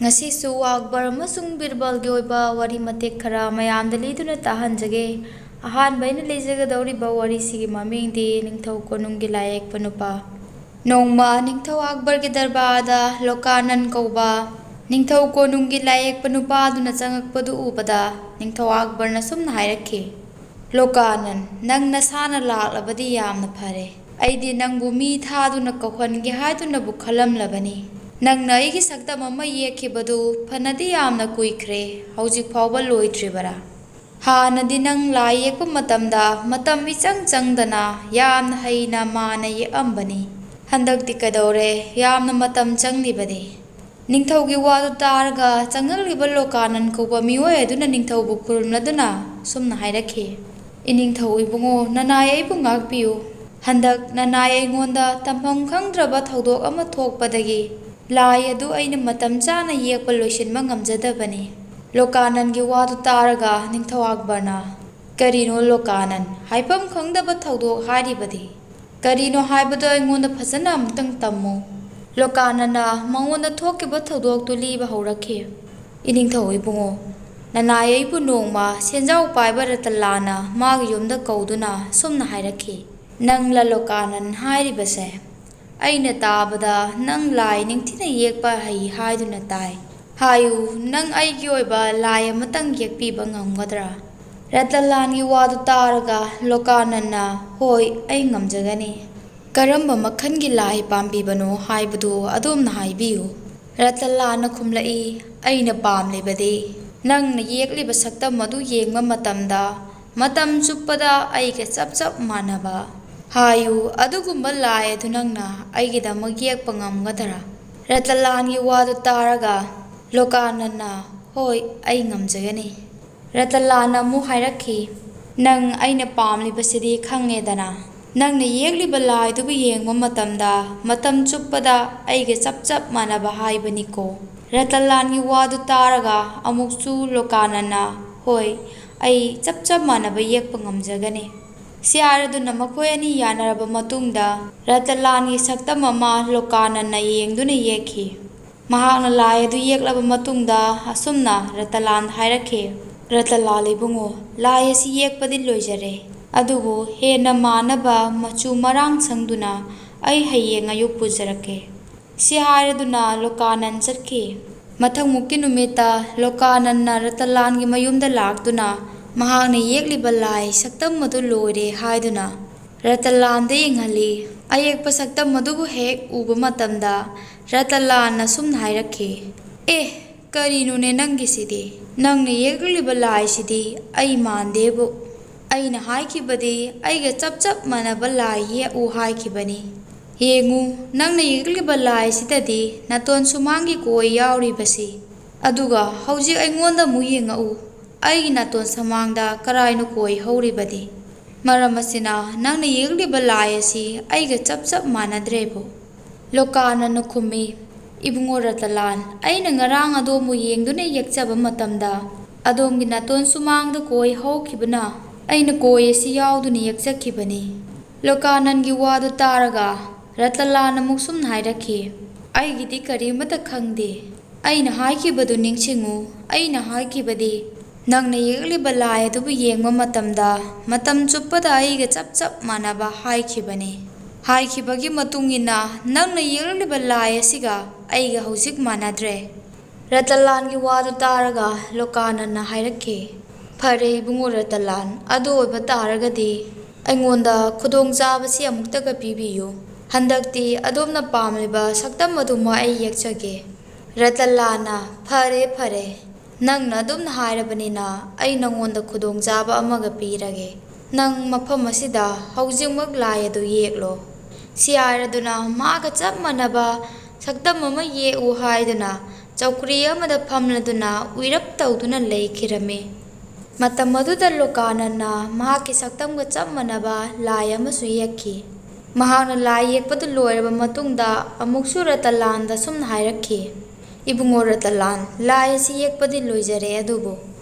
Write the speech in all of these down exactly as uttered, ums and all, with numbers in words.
ꯉꯁꯤꯁꯨ ꯑꯛꯕꯔ ꯑꯃꯁꯨꯡ ꯕꯤꯔꯕꯜꯒꯤ ꯑꯣꯏꯕ ꯋꯥꯔꯤ ꯃꯇꯦꯛ ꯈꯔ ꯃꯌꯥꯝꯗ ꯂꯤꯗꯨꯅ ꯇꯥꯍꯟꯖꯒꯦ꯫ ꯑꯍꯥꯟꯕ ꯑꯩꯅ ꯂꯤꯖꯒꯗꯧꯔꯤꯕ ꯋꯥꯔꯤꯁꯤꯒꯤ ꯃꯃꯤꯡꯗꯤ ꯅꯤꯡꯊꯧ ꯀꯣꯅꯨꯡꯒꯤ ꯂꯥꯏꯌꯦꯛꯄ ꯅꯨꯄꯥ꯫ ꯅꯣꯡꯃ ꯅꯤꯡꯊꯧ ꯑꯛꯕꯔꯒꯤ ꯗꯔꯕꯥꯔꯗ ꯂꯣꯀꯥꯅꯟ ꯀꯧꯕ ꯅꯤꯡꯊꯧ ꯀꯣꯅꯨꯡꯒꯤ ꯂꯥꯏꯌꯦꯛꯄ ꯅꯨꯄꯥ ꯑꯗꯨꯅ ꯆꯪꯉꯛꯄꯗꯨ ꯎꯕꯗ ꯅꯤꯡꯊꯧ ꯑꯛꯕꯔꯅ ꯁꯨꯝꯅ ꯍꯥꯏꯔꯛꯈꯤ, "ꯂꯣꯀꯥꯅꯟ, ꯅꯪ ꯅꯁꯥꯅ ꯂꯥꯛꯂꯕꯗꯤ ꯌꯥꯝꯅ ꯐꯔꯦ꯫ ꯑꯩꯗꯤ ꯅꯪꯕꯨ ꯃꯤ ꯊꯥꯗꯨꯅ ꯀꯧꯍꯟꯒꯦ ꯍꯥꯏꯗꯨꯅꯕꯨ ꯈꯜꯂꯝꯂꯕꯅꯤ꯫ ꯅꯪꯅ ꯑꯩꯒꯤ ꯁꯛꯇꯝ ꯑꯃ ꯌꯦꯛꯈꯤꯕꯗꯨ ꯐꯅꯗꯤ ꯌꯥꯝꯅ ꯀꯨꯏꯈ꯭ꯔꯦ, ꯍꯧꯖꯤꯛ ꯐꯥꯎꯕ ꯂꯣꯏꯗ꯭ꯔꯤꯕꯔꯥ? ꯍꯥꯟꯅꯗꯤ ꯅꯪ ꯂꯥꯏ ꯌꯦꯛꯄ ꯃꯇꯝꯗ ꯃꯇꯝ ꯏꯆꯪ ꯆꯪꯗꯅ ꯌꯥꯝꯅ ꯍꯩꯅ ꯃꯥꯅ ꯌꯦꯛꯑꯝꯕꯅꯤ꯫ ꯍꯟꯗꯛꯇꯤ ꯀꯩꯗꯧꯔꯦ ꯌꯥꯝꯅ ꯃꯇꯝ ꯆꯪꯂꯤꯕꯗꯤ?" ꯅꯤꯡꯊꯧꯒꯤ ꯋꯥꯗꯨ ꯇꯥꯔꯒ ꯆꯪꯉꯛꯂꯤꯕ ꯂꯣꯀꯥꯅꯟ ꯀꯧꯕ ꯃꯤꯑꯣꯏ ꯑꯗꯨꯅ ꯅꯤꯡꯊꯧꯕꯨ ꯈꯨꯔꯨꯝꯂꯗꯨꯅ ꯁꯨꯝꯅ ꯍꯥꯏꯔꯛꯈꯤ, "ꯏꯅꯤꯡꯊꯧ ꯏꯕꯨꯡꯉꯣ, ꯅꯅꯥꯏ ꯑꯩꯕꯨ ꯉꯥꯛꯄꯤꯌꯨ꯫ ꯍꯟꯗꯛ ꯅꯅꯥꯏ ꯑꯩꯉꯣꯟꯗ ꯇꯝꯐꯝ ꯈꯪꯗ꯭ꯔꯕ ꯊꯧꯗꯣꯛ ꯑꯃ ꯊꯣꯛꯄꯗꯒꯤ ꯂꯥꯏ ꯑꯗꯨ ꯑꯩꯅ ꯃꯇꯝ ꯆꯥꯅ ꯌꯦꯛꯄ ꯂꯣꯏꯁꯤꯟꯕ ꯉꯝꯖꯗꯕꯅꯤ꯫" ꯂꯣꯀꯥꯅꯟꯒꯤ ꯋꯥꯗꯨ ꯇꯥꯔꯒ ꯅꯤꯡꯊꯧ ꯑꯛꯕꯔꯅ, "ꯀꯔꯤꯅꯣ ꯂꯣꯀꯥꯅꯟ, ꯍꯥꯏꯐꯝ ꯈꯪꯗꯕ ꯊꯧꯗꯣꯛ ꯍꯥꯏꯔꯤꯕꯗꯤ? ꯀꯔꯤꯅꯣ ꯍꯥꯏꯕꯗꯣ ꯑꯩꯉꯣꯟꯗ ꯐꯖꯅ ꯑꯃꯨꯛꯇꯪ ꯇꯝꯃꯨ꯫" ꯂꯣꯀꯥꯅꯟꯅ ꯃꯉꯣꯟꯗ ꯊꯣꯛꯈꯤꯕ ꯊꯧꯗꯣꯛꯇꯨ ꯂꯤꯕ ꯍꯧꯔꯛꯈꯤ꯫ "ꯏꯅꯤꯡꯊꯧ ꯏꯕꯨꯡꯉꯣ, ꯅꯅꯥꯏ ꯑꯩꯕꯨ ꯅꯣꯡꯃ ꯁꯦꯟꯖꯥꯎ ꯄꯥꯏꯕ ꯔꯇꯂꯥꯅ ꯃꯥꯒꯤ ꯌꯨꯝꯗ ꯀꯧꯗꯨꯅ ꯁꯨꯝꯅ ꯍꯥꯏꯔꯛꯈꯤ, 'ꯅꯪꯂ ꯂꯣꯀꯥꯅꯟ ꯍꯥꯏꯔꯤꯕꯁꯦ? ꯑꯩꯅ ꯇꯥꯕꯗ ꯅꯪ ꯂꯥꯏ ꯅꯤꯡꯊꯤꯅ ꯌꯦꯛꯄ ꯍꯩ ꯍꯥꯏꯗꯨꯅ ꯇꯥꯏ꯫ ꯍꯥꯏꯌꯨ, ꯅꯪ ꯑꯩꯒꯤ ꯑꯣꯏꯕ ꯂꯥꯏ ꯑꯃꯇꯪ ꯌꯦꯛꯄꯤꯕ ꯉꯝꯒꯗ꯭ꯔꯥ?" ꯔꯇꯂꯥꯟꯒꯤ ꯋꯥꯗꯨ ꯇꯥꯔꯒ ꯂꯣꯀꯥꯅꯟꯅ, "ꯍꯣꯏ, ꯑꯩ ꯉꯝꯖꯒꯅꯤ꯫" "ꯀꯔꯝꯕ ꯃꯈꯜꯒꯤ ꯂꯥꯏ ꯄꯥꯝꯕꯤꯕꯅꯣ ꯍꯥꯏꯕꯗꯨ ꯑꯗꯣꯝꯅ ꯍꯥꯏꯕꯤꯌꯨ꯫" ꯔꯇꯂꯥꯟꯅ ꯈꯨꯝꯂꯛꯏ, "ꯑꯩꯅ ꯄꯥꯝꯂꯤꯕꯗꯤ ꯅꯪꯅ ꯌꯦꯛꯂꯤꯕ ꯁꯛꯇꯝ ꯑꯗꯨ ꯌꯦꯡꯕ ꯃꯇꯝꯗ ꯃꯇꯝ ꯆꯨꯞꯄꯗ ꯑꯩꯒ ꯆꯞ ꯆꯞ ꯃꯥꯟꯅꯕ꯫ ꯍꯥꯏꯌꯨ, ꯑꯗꯨꯒꯨꯝꯕ ꯂꯥꯏ ꯑꯗꯨ ꯅꯪꯅ ꯑꯩꯒꯤꯗꯃꯛ ꯌꯦꯛꯄ ꯉꯝꯒꯗ꯭ꯔꯥ?" ꯔꯇꯂꯥꯟꯒꯤ ꯋꯥꯗꯨ ꯇꯥꯔꯒ ꯂꯣꯀꯥꯅꯟꯅ, "ꯍꯣꯏ, ꯑꯩ ꯉꯝꯖꯒꯅꯤ꯫" ꯔꯇꯂꯥꯟꯅ ꯑꯃꯨꯛ ꯍꯥꯏꯔꯛꯈꯤ, "ꯅꯪ ꯑꯩꯅ ꯄꯥꯝꯂꯤꯕꯁꯤꯗꯤ ꯈꯪꯉꯦꯗꯅ꯫ ꯅꯪꯅ ꯌꯦꯛꯂꯤꯕ ꯂꯥꯏꯗꯨꯕꯨ ꯌꯦꯡꯕ ꯃꯇꯝꯗ ꯃꯇꯝ ꯆꯨꯞꯄꯗ ꯑꯩꯒ ꯆꯞ ꯆꯞ ꯃꯥꯟꯅꯕ ꯍꯥꯏꯕꯅꯤꯀꯣ?" ꯔꯇꯂꯥꯟꯒꯤ ꯋꯥꯗꯨ ꯇꯥꯔꯒ ꯑꯃꯨꯛꯁꯨ ꯂꯣꯀꯥꯅꯟꯅ, "ꯍꯣꯏ, ꯑꯩ ꯆꯞ ꯆꯞ ꯃꯥꯟꯅꯕ ꯌꯦꯛꯄ ꯉꯝꯖꯒꯅꯤ꯫" ꯁꯤꯌꯥꯔ ꯑꯗꯨꯅ ꯃꯈꯣꯏ ꯑꯅꯤ ꯌꯥꯅꯔꯕ ꯃꯇꯨꯡꯗ ꯔꯇꯂꯥꯟꯒꯤ ꯁꯛꯇꯝ ꯑꯃ ꯂꯣꯀꯥꯅꯟꯅ ꯌꯦꯡꯗꯨꯅ ꯌꯦꯛꯈꯤ꯫ ꯃꯍꯥꯛꯅ ꯂꯥꯏ ꯑꯗꯨ ꯌꯦꯛꯂꯕ ꯃꯇꯨꯡꯗ ꯑꯁꯨꯝꯅ ꯔꯇꯂꯥꯟꯗ ꯍꯥꯏꯔꯛꯈꯤ, "ꯔꯇꯂꯥꯟ ꯏꯕꯨꯡꯉꯣ, ꯂꯥꯏ ꯑꯁꯤ ꯌꯦꯛꯄꯗꯤ ꯂꯣꯏꯖꯔꯦ, ꯑꯗꯨꯕꯨ ꯍꯦꯟꯅ ꯃꯥꯟꯅꯕ ꯃꯆꯨ ꯃꯔꯥꯡ ꯁꯪꯗꯨꯅ ꯑꯩ ꯍꯌꯦꯡ ꯑꯌꯨꯛ ꯄꯨꯖꯔꯛꯀꯦ"꯫ ꯁꯤ ꯍꯥꯏꯔꯗꯨꯅ ꯂꯣꯀꯥꯅꯟ ꯆꯠꯈꯤ꯫ ꯃꯊꯪꯃꯨꯛꯀꯤ ꯅꯨꯃꯤꯠꯇ ꯂꯣꯀꯥꯅꯟꯅ ꯔꯇꯂꯥꯟꯒꯤ ꯃꯌꯨꯝꯗ ꯂꯥꯛꯇꯨꯅ ꯃꯍꯥꯛꯅ ꯌꯦꯛꯂꯤꯕ ꯂꯥꯏ ꯁꯛꯇꯝ ꯑꯗꯨ ꯂꯣꯏꯔꯦ ꯍꯥꯏꯗꯨꯅ ꯔꯇꯂꯥꯟꯗ ꯌꯦꯡꯍꯜꯂꯤ꯫ ꯑꯌꯦꯛꯄ ꯁꯛꯇꯝ ꯑꯗꯨꯕꯨ ꯍꯦꯛ ꯎꯕ ꯃꯇꯝꯗ ꯔꯇꯂꯥꯟꯅ ꯁꯨꯝꯅ ꯍꯥꯏꯔꯛꯈꯤ, "ꯑꯦ, ꯀꯔꯤꯅꯣꯅꯦ ꯅꯪꯒꯤꯁꯤꯗꯤ? ꯅꯪꯅ ꯌꯦꯛꯂꯤꯕ ꯂꯥꯏꯁꯤꯗꯤ ꯑꯩ ꯃꯥꯟꯗꯦꯕꯨ꯫ ꯑꯩꯅ ꯍꯥꯏꯈꯤꯕꯗꯤ ꯑꯩꯒ ꯆꯞ ꯆꯞ ꯃꯥꯟꯅꯕ ꯂꯥꯏ ꯌꯦꯛꯎ ꯍꯥꯏꯈꯤꯕꯅꯤ꯫ ꯌꯦꯡꯉꯨ, ꯅꯪꯅ ꯌꯦꯛꯂꯤꯕ ꯂꯥꯏꯁꯤꯗꯗꯤ ꯅꯥꯇꯣꯟ ꯁꯨꯃꯥꯡꯒꯤ ꯀꯣꯏ ꯌꯥꯎꯔꯤꯕꯁꯤ꯫ ꯑꯗꯨꯒ ꯍꯧꯖꯤꯛ ꯑꯩꯉꯣꯟꯗ ꯑꯃꯨꯛ ꯌꯦꯡꯉꯛꯎ꯫ ꯑꯩꯒꯤ ꯅꯥꯇꯣꯟ ꯁꯃꯥꯡꯗ ꯀꯔꯥꯏꯅꯣ ꯀꯣꯏ ꯍꯧꯔꯤꯕꯗꯤ? ꯃꯔꯝ ꯑꯁꯤꯅ ꯅꯪꯅ ꯌꯦꯛꯂꯤꯕ ꯂꯥꯏ ꯑꯁꯤ ꯑꯩꯒ ꯆꯞ ꯆꯞ ꯃꯥꯟꯅꯗ꯭ꯔꯦꯕꯨ"꯫ ꯂꯣꯀꯥꯅꯟꯅ ꯈꯨꯝꯃꯤ, "ꯏꯕꯨꯡꯉꯣ ꯔꯇꯂꯥꯟ, ꯑꯩꯅ ꯉꯔꯥꯡ ꯑꯗꯣꯝꯕꯨ ꯌꯦꯡꯗꯨꯅ ꯌꯦꯛꯆꯕ ꯃꯇꯝꯗ ꯑꯗꯣꯝꯒꯤ ꯅꯥꯇꯣꯟ ꯁꯨꯃꯥꯡꯗ ꯀꯣꯏ ꯍꯧꯈꯤꯕꯅ ꯑꯩꯅ ꯀꯣꯏ ꯑꯁꯤ ꯌꯥꯎꯗꯨꯅ ꯌꯦꯛꯆꯈꯤꯕꯅꯤ"꯫ ꯂꯣꯀꯥꯅꯟꯒꯤ ꯋꯥꯗꯨ ꯇꯥꯔꯒ ꯔꯇꯂꯥꯟꯅ ꯑꯃꯨꯛ ꯁꯨꯝꯅ ꯍꯥꯏꯔꯛꯈꯤ, "ꯑꯩꯒꯤꯗꯤ ꯀꯔꯤꯃꯠꯇ ꯈꯪꯗꯦ꯫ ꯑꯩꯅ ꯍꯥꯏꯈꯤꯕꯗꯨ ꯅꯤꯡꯁꯤꯡꯉꯨ꯫ ꯑꯩꯅ ꯍꯥꯏꯈꯤꯕꯗꯤ ꯅꯪꯅ ꯌꯦꯛꯂꯤꯕ ꯂꯥꯏ ꯑꯗꯨꯕꯨ ꯌꯦꯡꯕ ꯃꯇꯝꯗ ꯃꯇꯝ ꯆꯨꯞꯄꯗ ꯑꯩꯒ ꯆꯞ ꯆꯞ ꯃꯥꯟꯅꯕ ꯍꯥꯏꯈꯤꯕꯅꯤ꯫ ꯍꯥꯏꯈꯤꯕꯒꯤ ꯃꯇꯨꯡ ꯏꯟꯅ ꯅꯪꯅ ꯌꯦꯛꯂꯤꯕ ꯂꯥꯏ ꯑꯁꯤꯒ ꯑꯩꯒ ꯍꯧꯖꯤꯛ ꯃꯥꯟꯅꯗ꯭ꯔꯦ"꯫ ꯔꯇꯂꯥꯟꯒꯤ ꯋꯥꯗꯨ ꯇꯥꯔꯒ ꯂꯣꯀꯥꯅꯟꯅ ꯍꯥꯏꯔꯛꯈꯤ, "ꯐꯔꯦ ꯏꯕꯨꯡꯉꯣ ꯔꯇꯂꯥꯟ, ꯑꯗꯨ ꯑꯣꯏꯕ ꯇꯥꯔꯒꯗꯤ ꯑꯩꯉꯣꯟꯗ ꯈꯨꯗꯣꯡꯆꯥꯕꯁꯤ ꯑꯃꯨꯛꯇꯒ ꯄꯤꯕꯤꯌꯨ꯫ ꯍꯟꯗꯛꯇꯤ ꯑꯗꯣꯝꯅ ꯄꯥꯝꯂꯤꯕ ꯁꯛꯇꯝ ꯑꯗꯨꯃꯛ ꯑꯩ ꯌꯦꯛꯆꯒꯦ"꯫ ꯔꯇꯂꯥꯟꯅ, "ꯐꯔꯦ, ꯐꯔꯦ, ꯅꯪꯅ ꯑꯗꯨꯝꯅ ꯍꯥꯏꯔꯕꯅꯤꯅ ꯑꯩ ꯅꯪꯉꯣꯟꯗ ꯈꯨꯗꯣꯡꯆꯥꯕ ꯑꯃꯒ ꯄꯤꯔꯒꯦ꯫ ꯅꯪ ꯃꯐꯝ ꯑꯁꯤꯗ ꯍꯧꯖꯤꯛꯃꯛ ꯂꯥꯏ ꯑꯗꯨ ꯌꯦꯛꯂꯣ"꯫ ꯁꯤ ꯍꯥꯏꯔꯗꯨꯅ ꯃꯥꯒ ꯆꯞ ꯃꯥꯟꯅꯕ ꯁꯛꯇꯝ ꯑꯃ ꯌꯦꯛꯎ ꯍꯥꯏꯗꯨꯅ ꯆꯧꯀ꯭ꯔꯤ ꯑꯃꯗ ꯐꯝꯂꯗꯨꯅ ꯎꯏꯔꯞ ꯇꯧꯗꯨꯅ ꯂꯩꯈꯤꯔꯝꯃꯤ꯫ ꯃꯇꯝ ꯑꯗꯨꯗ ꯂꯣꯀꯥꯅꯟꯅ ꯃꯍꯥꯛꯀꯤ ꯁꯛꯇꯝꯒ ꯆꯞ ꯃꯥꯟꯅꯕ ꯂꯥꯏ ꯑꯃꯁꯨ ꯌꯦꯛꯈꯤ꯫ ꯃꯍꯥꯛꯅ ꯂꯥꯏ ꯌꯦꯛꯄꯗꯨ ꯂꯣꯏꯔꯕ ꯃꯇꯨꯡꯗ ꯑꯃꯨꯛꯁꯨ ꯔꯇꯂꯥꯟꯗ ꯁꯨꯝꯅ ꯍꯥꯏꯔꯛꯈꯤ, "ꯏꯕꯨꯡꯉꯣ ꯔꯇꯂꯥꯟ, ꯂꯥꯏ ꯑꯁꯤ ꯌꯦꯛꯄꯗꯤ ꯂꯣꯏꯖꯔꯦ, ꯑꯗꯨꯕꯨ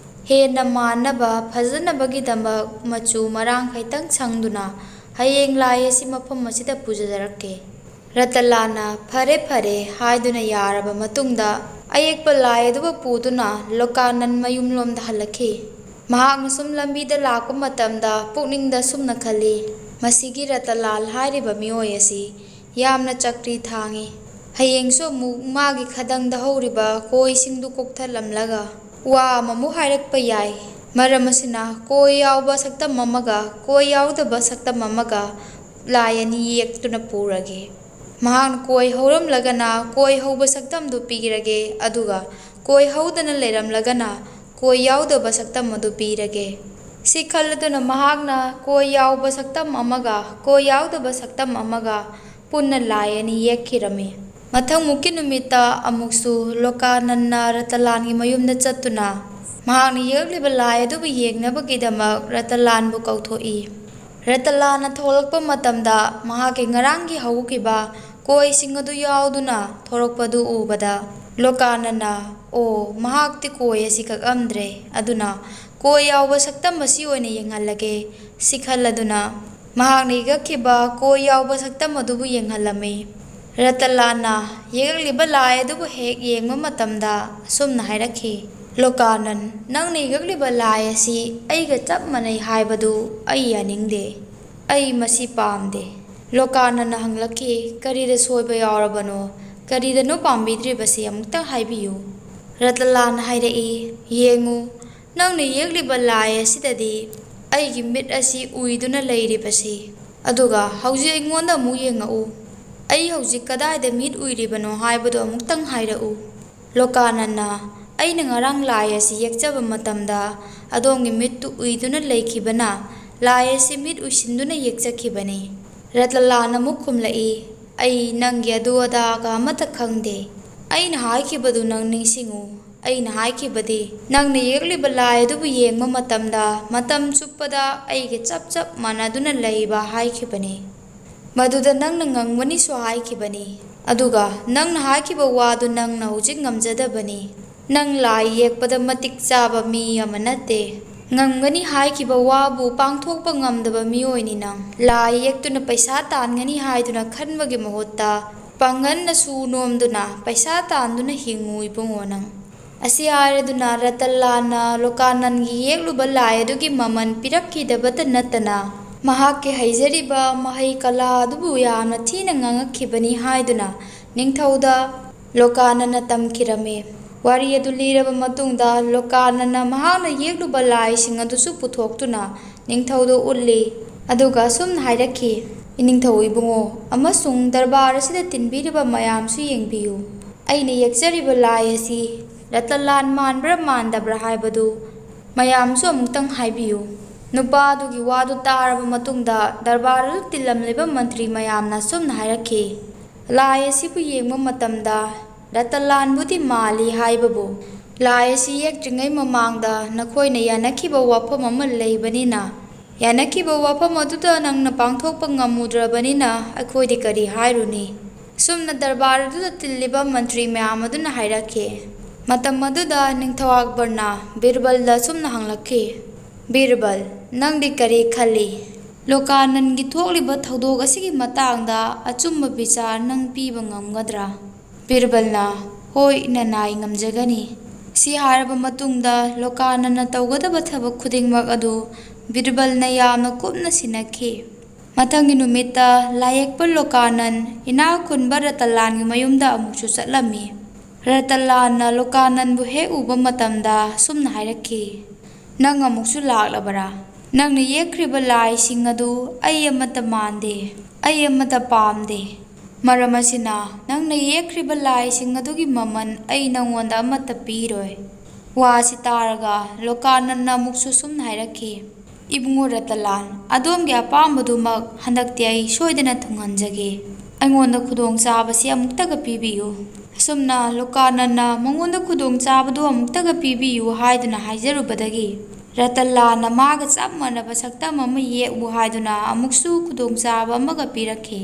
ꯍꯦꯟꯅ ꯃꯥꯟꯅꯕ ꯐꯖꯅꯕꯒꯤꯗꯃꯛ ꯃꯆꯨ ꯃꯔꯥꯡ ꯈꯤꯇꯪ ꯁꯪꯗꯨꯅ ꯍꯌꯦꯡ ꯂꯥꯏ ꯑꯁꯤ ꯃꯐꯝ ꯑꯁꯤꯗ ꯄꯨꯖꯔꯛꯀꯦ"꯫ ꯔꯇꯂꯥꯟꯅ "ꯐꯔꯦ, ꯐꯔꯦ" ꯍꯥꯏꯗꯨꯅ ꯌꯥꯔꯕ ꯃꯇꯨꯡꯗ, ꯑꯌꯦꯛꯄ ꯂꯥꯏ ꯑꯗꯨꯕꯨ ꯄꯨꯗꯨꯅ ꯂꯣꯀꯥꯅꯟ ꯃꯌꯨꯝꯂꯣꯝꯗ ꯍꯜꯂꯛꯈꯤ꯫ ꯃꯍꯥꯛꯅ ꯁꯨꯝ ꯂꯝꯕꯤꯗ ꯂꯥꯛꯄ ꯃꯇꯝꯗ ꯄꯨꯛꯅꯤꯡꯗ ꯁꯨꯝꯅ ꯈꯜꯂꯤ, "ꯃꯁꯤꯒꯤ ꯔꯇꯂꯥꯜ ꯍꯥꯏꯔꯤꯕ ꯃꯤꯑꯣꯏ ꯑꯁꯤ ꯌꯥꯝꯅ ꯆꯀ꯭ꯔꯤ ꯊꯥꯡꯉꯤ꯫ ꯍꯌꯦꯡꯁꯨ ꯑꯃꯨꯛ ꯃꯥꯒꯤ ꯈꯗꯪꯗ ꯍꯧꯔꯤꯕ ꯀꯣꯏꯁꯤꯡꯗꯨ ꯀꯣꯛꯊꯠꯂꯝꯂꯒ ꯋꯥ ꯑꯃꯃꯨꯛ ꯍꯥꯏꯔꯛꯄ ꯌꯥꯏ꯫ ꯃꯔꯝ ꯑꯁꯤꯅ ꯀꯣꯏ ꯌꯥꯎꯕ ꯁꯛꯇꯝ ꯑꯃꯒ ꯀꯣꯏ ꯌꯥꯎꯗꯕ ꯁꯛꯇꯝ ꯑꯃꯒ ꯂꯥꯏ ꯑꯅꯤ ꯌꯦꯛꯇꯨꯅ ꯄꯨꯔꯒꯦ꯫ ꯃꯍꯥꯛꯅ ꯀꯣꯏ ꯍꯧꯔꯝꯂꯒꯅ ꯀꯣꯏ ꯍꯧꯕ ꯁꯛꯇꯝꯗꯨ ꯄꯤꯔꯒꯦ, ꯑꯗꯨꯒ ꯀꯣꯏ ꯍꯧꯗꯅ ꯂꯩꯔꯝꯂꯒꯅ ꯀꯣꯏ ꯌꯥꯎꯗꯕ ꯁꯛꯇꯝ ꯑꯗꯨ ꯄꯤꯔꯒꯦ"꯫ ꯁꯤ ꯈꯜꯂꯗꯨꯅ ꯃꯍꯥꯛꯅ ꯀꯣꯏ ꯌꯥꯎꯕ ꯁꯛꯇꯝ ꯑꯃꯒ ꯀꯣꯏ ꯌꯥꯎꯗꯕ ꯁꯛꯇꯝ ꯑꯃꯒ ꯄꯨꯟꯅ ꯂꯥꯏ ꯑꯅꯤ ꯌꯦꯛꯈꯤꯔꯝꯃꯤ꯫ ꯃꯊꯪ ꯃꯨꯛꯀꯤ ꯅꯨꯃꯤꯠꯇ ꯑꯃꯨꯛꯁꯨ ꯂꯣꯀꯥꯅꯟꯅ ꯔꯇꯂꯥꯟꯒꯤ ꯃꯌꯨꯝꯗ ꯆꯠꯇꯨꯅ ꯃꯍꯥꯛꯅ ꯌꯦꯛꯂꯤꯕ ꯂꯥꯏ ꯑꯗꯨꯕꯨ ꯌꯦꯡꯅꯕꯒꯤꯗꯃꯛ ꯔꯇꯂꯥꯟꯕꯨ ꯀꯧꯊꯣꯛꯏ꯫ ꯔꯇꯂꯥꯟꯅ ꯊꯣꯛꯂꯛꯄ ꯃꯇꯝꯗ ꯃꯍꯥꯛꯀꯤ ꯉꯔꯥꯡꯒꯤ ꯍꯧꯈꯤꯕ ꯀꯣꯏꯁꯤꯡ ꯑꯗꯨ ꯌꯥꯎꯗꯨꯅ ꯊꯣꯔꯛꯄꯗꯨ ꯎꯕꯗ ꯂꯣꯀꯥꯅꯟꯅ, "ꯑꯣ, ꯃꯍꯥꯛꯇꯤ ꯀꯣꯏ ꯑꯁꯤ ꯀꯛꯑꯝꯗ꯭ꯔꯦ, ꯑꯗꯨꯅ ꯀꯣꯏ ꯌꯥꯎꯕ ꯁꯛꯇꯝ ꯑꯁꯤ ꯑꯣꯏꯅ ꯌꯦꯡꯍꯜꯂꯒꯦ" ꯁꯤ ꯈꯜꯂꯗꯨꯅ ꯃꯍꯥꯛꯅ ꯏꯒꯛꯈꯤꯕ ꯀꯣꯏ ꯌꯥꯎꯕ ꯁꯛꯇꯝ ꯑꯗꯨꯕꯨ ꯌꯦꯡꯍꯜꯂꯝꯃꯤ꯫ ꯔꯇꯂꯥꯟꯅ ꯌꯦꯛꯂꯤꯕ ꯂꯥꯏ ꯑꯗꯨꯕꯨ ꯍꯦꯛ ꯌꯦꯡꯕ ꯃꯇꯝꯗ ꯑꯁꯨꯝꯅ ꯍꯥꯏꯔꯛꯈꯤ, "ꯂꯣꯀꯥꯅꯟ, ꯅꯪꯅ ꯏꯒꯛꯂꯤꯕ ꯂꯥꯏ ꯑꯁꯤ ꯑꯩꯒ ꯆꯞ ꯃꯥꯟꯅꯩ ꯍꯥꯏꯕꯗꯨ ꯑꯩ ꯌꯥꯅꯤꯡꯗꯦ꯫ ꯑꯩ ꯃꯁꯤ ꯄꯥꯝꯗꯦ"꯫ ꯂꯣꯀꯥꯅꯟꯅ ꯍꯪꯂꯛꯈꯤ, "ꯀꯔꯤꯗ ꯁꯣꯏꯕ ꯌꯥꯎꯔꯕꯅꯣ? ꯀꯔꯤꯗꯅꯣ ꯄꯥꯝꯕꯤꯗ꯭ꯔꯤꯕꯁꯤ ꯑꯃꯨꯛꯇꯪ ꯍꯥꯏꯕꯤꯌꯨ"꯫ ꯔꯇꯂꯥꯟꯅ ꯍꯥꯏꯔꯛꯏ, "ꯌꯦꯡꯉꯨ, ꯅꯪꯅ ꯌꯦꯛꯂꯤꯕ ꯂꯥꯏ ꯑꯁꯤꯗꯗꯤ ꯑꯩꯒꯤ ꯃꯤꯠ ꯑꯁꯤ ꯎꯏꯗꯨꯅ ꯂꯩꯔꯤꯕꯁꯤ, ꯑꯗꯨꯒ ꯍꯧꯖꯤꯛ ꯑꯩꯉꯣꯟꯗ ꯑꯃꯨꯛ ꯌꯦꯡꯉꯛꯎ꯫ ꯑꯩ ꯍꯧꯖꯤꯛ ꯀꯗꯥꯏꯗ ꯃꯤꯠ ꯎꯏꯔꯤꯕꯅꯣ ꯍꯥꯏꯕꯗꯨ ꯑꯃꯨꯛꯇꯪ ꯍꯥꯏꯔꯛꯎ"꯫ ꯂꯣꯀꯥꯅꯟꯅ, "ꯑꯩꯅ ꯉꯔꯥꯡ ꯂꯥꯏ ꯑꯁꯤ ꯌꯦꯛꯆꯕ ꯃꯇꯝꯗ ꯑꯗꯣꯝꯒꯤ ꯃꯤꯠꯇꯨ ꯎꯏꯗꯨꯅ ꯂꯩꯈꯤꯕꯅ ꯂꯥꯏ ꯑꯁꯤ ꯃꯤꯠ ꯎꯏꯁꯤꯟꯗꯨꯅ ꯌꯦꯛꯆꯈꯤꯕꯅꯤ"꯫ ꯔꯇꯂꯥꯟꯅ ꯑꯃꯨꯛ ꯈꯨꯝꯂꯛꯏ, "ꯑꯩ ꯅꯪꯒꯤ ꯑꯗꯨ ꯑꯗꯥꯒ ꯑꯃꯠꯇ ꯈꯪꯗꯦ꯫ ꯑꯩꯅ ꯍꯥꯏꯈꯤꯕꯗꯨ ꯅꯪ ꯅꯤꯡꯁꯤꯡꯉꯨ꯫ ꯑꯩꯅ ꯍꯥꯏꯈꯤꯕꯗꯤ, ꯅꯪꯅ ꯌꯦꯛꯂꯤꯕ ꯂꯥꯏ ꯑꯗꯨꯕꯨ ꯌꯦꯡꯕ ꯃꯇꯝꯗ ꯃꯇꯝ ꯆꯨꯞꯄꯗ ꯑꯩꯒ ꯆꯞ ꯆꯞ ꯃꯥꯟꯅꯗꯨꯅ ꯂꯩꯕ ꯍꯥꯏꯈꯤꯕꯅꯤ꯫ ꯃꯗꯨꯗ ꯅꯪꯅ ꯉꯝꯒꯅꯤꯁꯨ ꯍꯥꯏꯈꯤꯕꯅꯤ꯫ ꯑꯗꯨꯒ ꯅꯪꯅ ꯍꯥꯏꯈꯤꯕ ꯋꯥꯗꯨ ꯅꯪꯅ ꯍꯧꯖꯤꯛ ꯉꯝꯖꯗꯕꯅꯤ꯫ ꯅꯪ ꯂꯥꯏ ꯌꯦꯛꯄꯗ ꯃꯇꯤꯛ ꯆꯥꯕ ꯃꯤ ꯑꯃ ꯅꯠꯇꯦ꯫ ꯉꯝꯒꯅꯤ ꯍꯥꯏꯈꯤꯕ ꯋꯥꯕꯨ ꯄꯥꯡꯊꯣꯛꯄ ꯉꯝꯗꯕ ꯃꯤꯑꯣꯏꯅꯤ ꯅꯪ꯫ ꯂꯥꯏ ꯌꯦꯛꯇꯨꯅ ꯄꯩꯁꯥ ꯇꯥꯟꯒꯅꯤ ꯍꯥꯏꯗꯨꯅ ꯈꯟꯕꯒꯤ ꯃꯍꯨꯠꯇ ꯄꯥꯡꯒꯜꯅ ꯁꯨ ꯅꯣꯝꯗꯨꯅ ꯄꯩꯁꯥ ꯇꯥꯟꯗꯨꯅ ꯍꯤꯡꯉꯨ ꯏꯕꯨꯡꯉꯣ ꯅꯪ꯫ ꯑꯁꯤ ꯍꯥꯏꯔꯗꯨꯅ ꯔꯇꯟꯂꯥꯜꯅ ꯂꯣꯀꯥꯅꯟꯒꯤ ꯌꯦꯛꯂꯨꯕ ꯂꯥꯏ ꯑꯗꯨꯒꯤ ꯃꯃꯜ ꯄꯤꯔꯛꯈꯤꯗꯕꯇ ꯅꯠꯇꯅ ꯃꯍꯥꯛꯀꯤ ꯍꯩꯖꯔꯤꯕ ꯃꯍꯩ ꯀꯂꯥ ꯑꯗꯨꯕꯨ ꯌꯥꯝꯅ ꯊꯤꯅ ꯉꯥꯡꯉꯛꯈꯤꯕꯅꯤ ꯍꯥꯏꯗꯨꯅ ꯅꯤꯡꯊꯧꯗ ꯂꯣꯀꯥꯅꯟꯅ ꯇꯝꯈꯤꯔꯝꯃꯤ꯫ ꯋꯥꯔꯤ ꯑꯗꯨ ꯂꯤꯔꯕ ꯃꯇꯨꯡꯗ ꯂꯣꯀꯥꯅꯟꯅ ꯃꯍꯥꯛꯅ ꯌꯦꯛꯂꯨꯕ ꯂꯥꯏꯁꯤꯡ ꯑꯗꯨꯁꯨ ꯄꯨꯊꯣꯛꯇꯨꯅ ꯅꯤꯡꯊꯧꯗ ꯎꯠꯂꯤ꯫ ꯑꯗꯨꯒ ꯑꯁꯨꯝꯅ ꯍꯥꯏꯔꯛꯈꯤ, "ꯏꯅꯤꯡꯊꯧ ꯏꯕꯨꯡꯉꯣ ꯑꯃꯁꯨꯡ ꯗꯔꯕꯥꯔ ꯑꯁꯤꯗ ꯇꯤꯟꯕꯤꯔꯤꯕ ꯃꯌꯥꯝꯁꯨ ꯌꯦꯡꯕꯤꯌꯨ꯫ ꯑꯩꯅ ꯌꯦꯛꯆꯔꯤꯕ ꯂꯥꯏ ꯑꯁꯤ ꯔꯇꯟꯂꯥꯜ ꯃꯥꯟꯕ꯭ꯔꯥ ꯃꯥꯟꯗꯕ꯭ꯔꯥ ꯍꯥꯏꯕꯗꯨ ꯃꯌꯥꯝꯁꯨ ꯑꯃꯨꯛꯇꯪ ꯍꯥꯏꯕꯤꯌꯨ꯫" ꯅꯨꯄꯥ ꯑꯗꯨꯒꯤ ꯋꯥꯗꯨ ꯇꯥꯔꯕ ꯃꯇꯨꯡꯗ ꯗꯔꯕꯥꯔ ꯑꯗꯨ ꯇꯤꯜꯂꯝꯂꯤꯕ ꯃꯟꯇ꯭ꯔꯤ ꯃꯌꯥꯝꯅ ꯑꯁꯨꯝꯅ ꯍꯥꯏꯔꯛꯈꯤ, "ꯂꯥꯏ ꯑꯁꯤꯕꯨ ꯌꯦꯡꯕ ꯃꯇꯝꯗ ꯔꯇꯟꯂꯥꯜꯕꯨꯗꯤ ꯃꯥꯜꯂꯤ ꯍꯥꯏꯕꯕꯨ ꯂꯥꯏ ꯑꯁꯤ ꯌꯦꯛꯇ꯭ꯔꯤꯉꯩ ꯃꯃꯥꯡꯗ ꯅꯈꯣꯏꯅ ꯌꯥꯅꯈꯤꯕ ꯋꯥꯐꯝ ꯑꯃ ꯂꯩꯕꯅꯤꯅ, ꯌꯥꯅꯈꯤꯕ ꯋꯥꯐꯝ ꯑꯗꯨꯗ ꯅꯪꯅ ꯄꯥꯡꯊꯣꯛꯄ ꯉꯝꯃꯨꯗ꯭ꯔꯕꯅꯤꯅ ꯑꯩꯈꯣꯏꯗꯤ ꯀꯔꯤ ꯍꯥꯏꯔꯨꯅꯤ?" ꯁꯨꯝꯅ ꯗꯔꯕꯥꯔ ꯑꯗꯨꯗ ꯇꯤꯜꯂꯤꯕ ꯃꯟꯇ꯭ꯔꯤ ꯃꯌꯥꯝ ꯑꯗꯨꯅ ꯍꯥꯏꯔꯛꯈꯤ꯫ ꯃꯇꯝ ꯑꯗꯨꯗ ꯅꯤꯡꯊꯧ ꯑꯛꯕꯔꯅ ꯕꯤꯔꯕꯜꯗ ꯑꯁꯨꯝꯅ ꯍꯪꯂꯛꯈꯤ, "ꯕꯤꯔꯕꯜ, ꯅꯪꯗꯤ ꯀꯔꯤ ꯈꯜꯂꯤ? ꯂꯣꯀꯥꯅꯟꯒꯤ ꯊꯣꯛꯂꯤꯕ ꯊꯧꯗꯣꯛ ꯑꯁꯤꯒꯤ ꯃꯇꯥꯡꯗ ꯑꯆꯨꯝꯕ ꯕꯤꯆꯥꯔ ꯅꯪ ꯄꯤꯕ ꯉꯝꯒꯗ꯭ꯔꯥ?" ꯕꯤꯔꯕꯜꯅ, "ꯍꯣꯏ, ꯅꯅꯥꯏ ꯉꯝꯖꯒꯅꯤ꯫" ꯁꯤ ꯍꯥꯏꯔꯕ ꯃꯇꯨꯡꯗ ꯂꯣꯀꯥꯅꯟꯅ ꯇꯧꯒꯗꯕ ꯊꯕꯛ ꯈꯨꯗꯤꯡꯃꯛ ꯑꯗꯨ ꯕꯤꯔꯕꯜꯅ ꯌꯥꯝꯅ ꯀꯨꯞꯅ ꯁꯤꯟꯅꯈꯤ꯫ ꯃꯊꯪꯒꯤ ꯅꯨꯃꯤꯠꯇ ꯂꯥꯏꯌꯦꯛꯄ ꯂꯣꯀꯥꯅꯟ ꯏꯅꯥꯛ ꯈꯨꯟꯕ ꯔꯇꯟꯂꯥꯜꯒꯤ ꯃꯌꯨꯝꯗ ꯑꯃꯨꯛꯁꯨ ꯆꯠꯂꯝꯃꯤ꯫ ꯔꯇꯟꯂꯥꯜꯅ ꯂꯣꯀꯥꯅꯟꯕꯨ ꯍꯦꯛ ꯎꯕ ꯃꯇꯝꯗ ꯁꯨꯝꯅ ꯍꯥꯏꯔꯛꯈꯤ, "ꯅꯪ ꯑꯃꯨꯛꯁꯨ ꯂꯥꯛꯂꯕꯔꯥ? ꯅꯪꯅ ꯌꯦꯛꯈ꯭ꯔꯤꯕ ꯂꯥꯏꯁꯤꯡ ꯑꯗꯨ ꯑꯩ ꯑꯃꯠꯇ ꯃꯥꯟꯗꯦ, ꯑꯩ ꯑꯃꯠꯇ ꯄꯥꯝꯗꯦ꯫ ꯃꯔꯝ ꯑꯁꯤꯅ ꯅꯪꯅ ꯌꯦꯛꯈ꯭ꯔꯤꯕ ꯂꯥꯏꯁꯤꯡ ꯑꯗꯨꯒꯤ ꯃꯃꯜ ꯑꯩ ꯅꯪꯉꯣꯟꯗ ꯑꯃꯠꯇ ꯄꯤꯔꯣꯏ꯫" ꯋꯥꯁꯤ ꯇꯥꯔꯒ ꯂꯣꯀꯥꯅꯟꯅ ꯑꯃꯨꯛꯁꯨ ꯁꯨꯝꯅ ꯍꯥꯏꯔꯛꯈꯤ, "ꯏꯕꯨꯡꯉꯣ ꯔꯇꯟꯂꯥꯜ, ꯑꯗꯣꯝꯒꯤ ꯑꯄꯥꯝꯕꯗꯨꯃꯛ ꯍꯟꯗꯛꯇꯤ ꯑꯩ ꯁꯣꯏꯗꯅ ꯊꯨꯡꯍꯟꯖꯒꯦ꯫ ꯑꯩꯉꯣꯟꯗ ꯈꯨꯗꯣꯡꯆꯥꯕꯁꯤ ꯑꯃꯨꯛꯇꯒ ꯄꯤꯕꯤꯌꯨ꯫" ꯑꯁꯨꯝꯅ ꯂꯣꯀꯥꯅꯟꯅ ꯃꯉꯣꯟꯗ ꯈꯨꯗꯣꯡꯆꯥꯕꯗꯨ ꯑꯃꯨꯛꯇꯒ ꯄꯤꯕꯤꯌꯨ ꯍꯥꯏꯗꯨꯅ ꯍꯥꯏꯖꯔꯨꯕꯗꯒꯤ ꯔꯇꯟꯂꯥꯜꯅ ꯃꯥꯒ ꯆꯞ ꯃꯥꯟꯅꯕ ꯁꯛꯇꯝ ꯑꯃ ꯌꯦꯛꯎ ꯍꯥꯏꯗꯨꯅ ꯑꯃꯨꯛꯁꯨ ꯈꯨꯗꯣꯡꯆꯥꯕ ꯑꯃꯒ ꯄꯤꯔꯛꯈꯤ꯫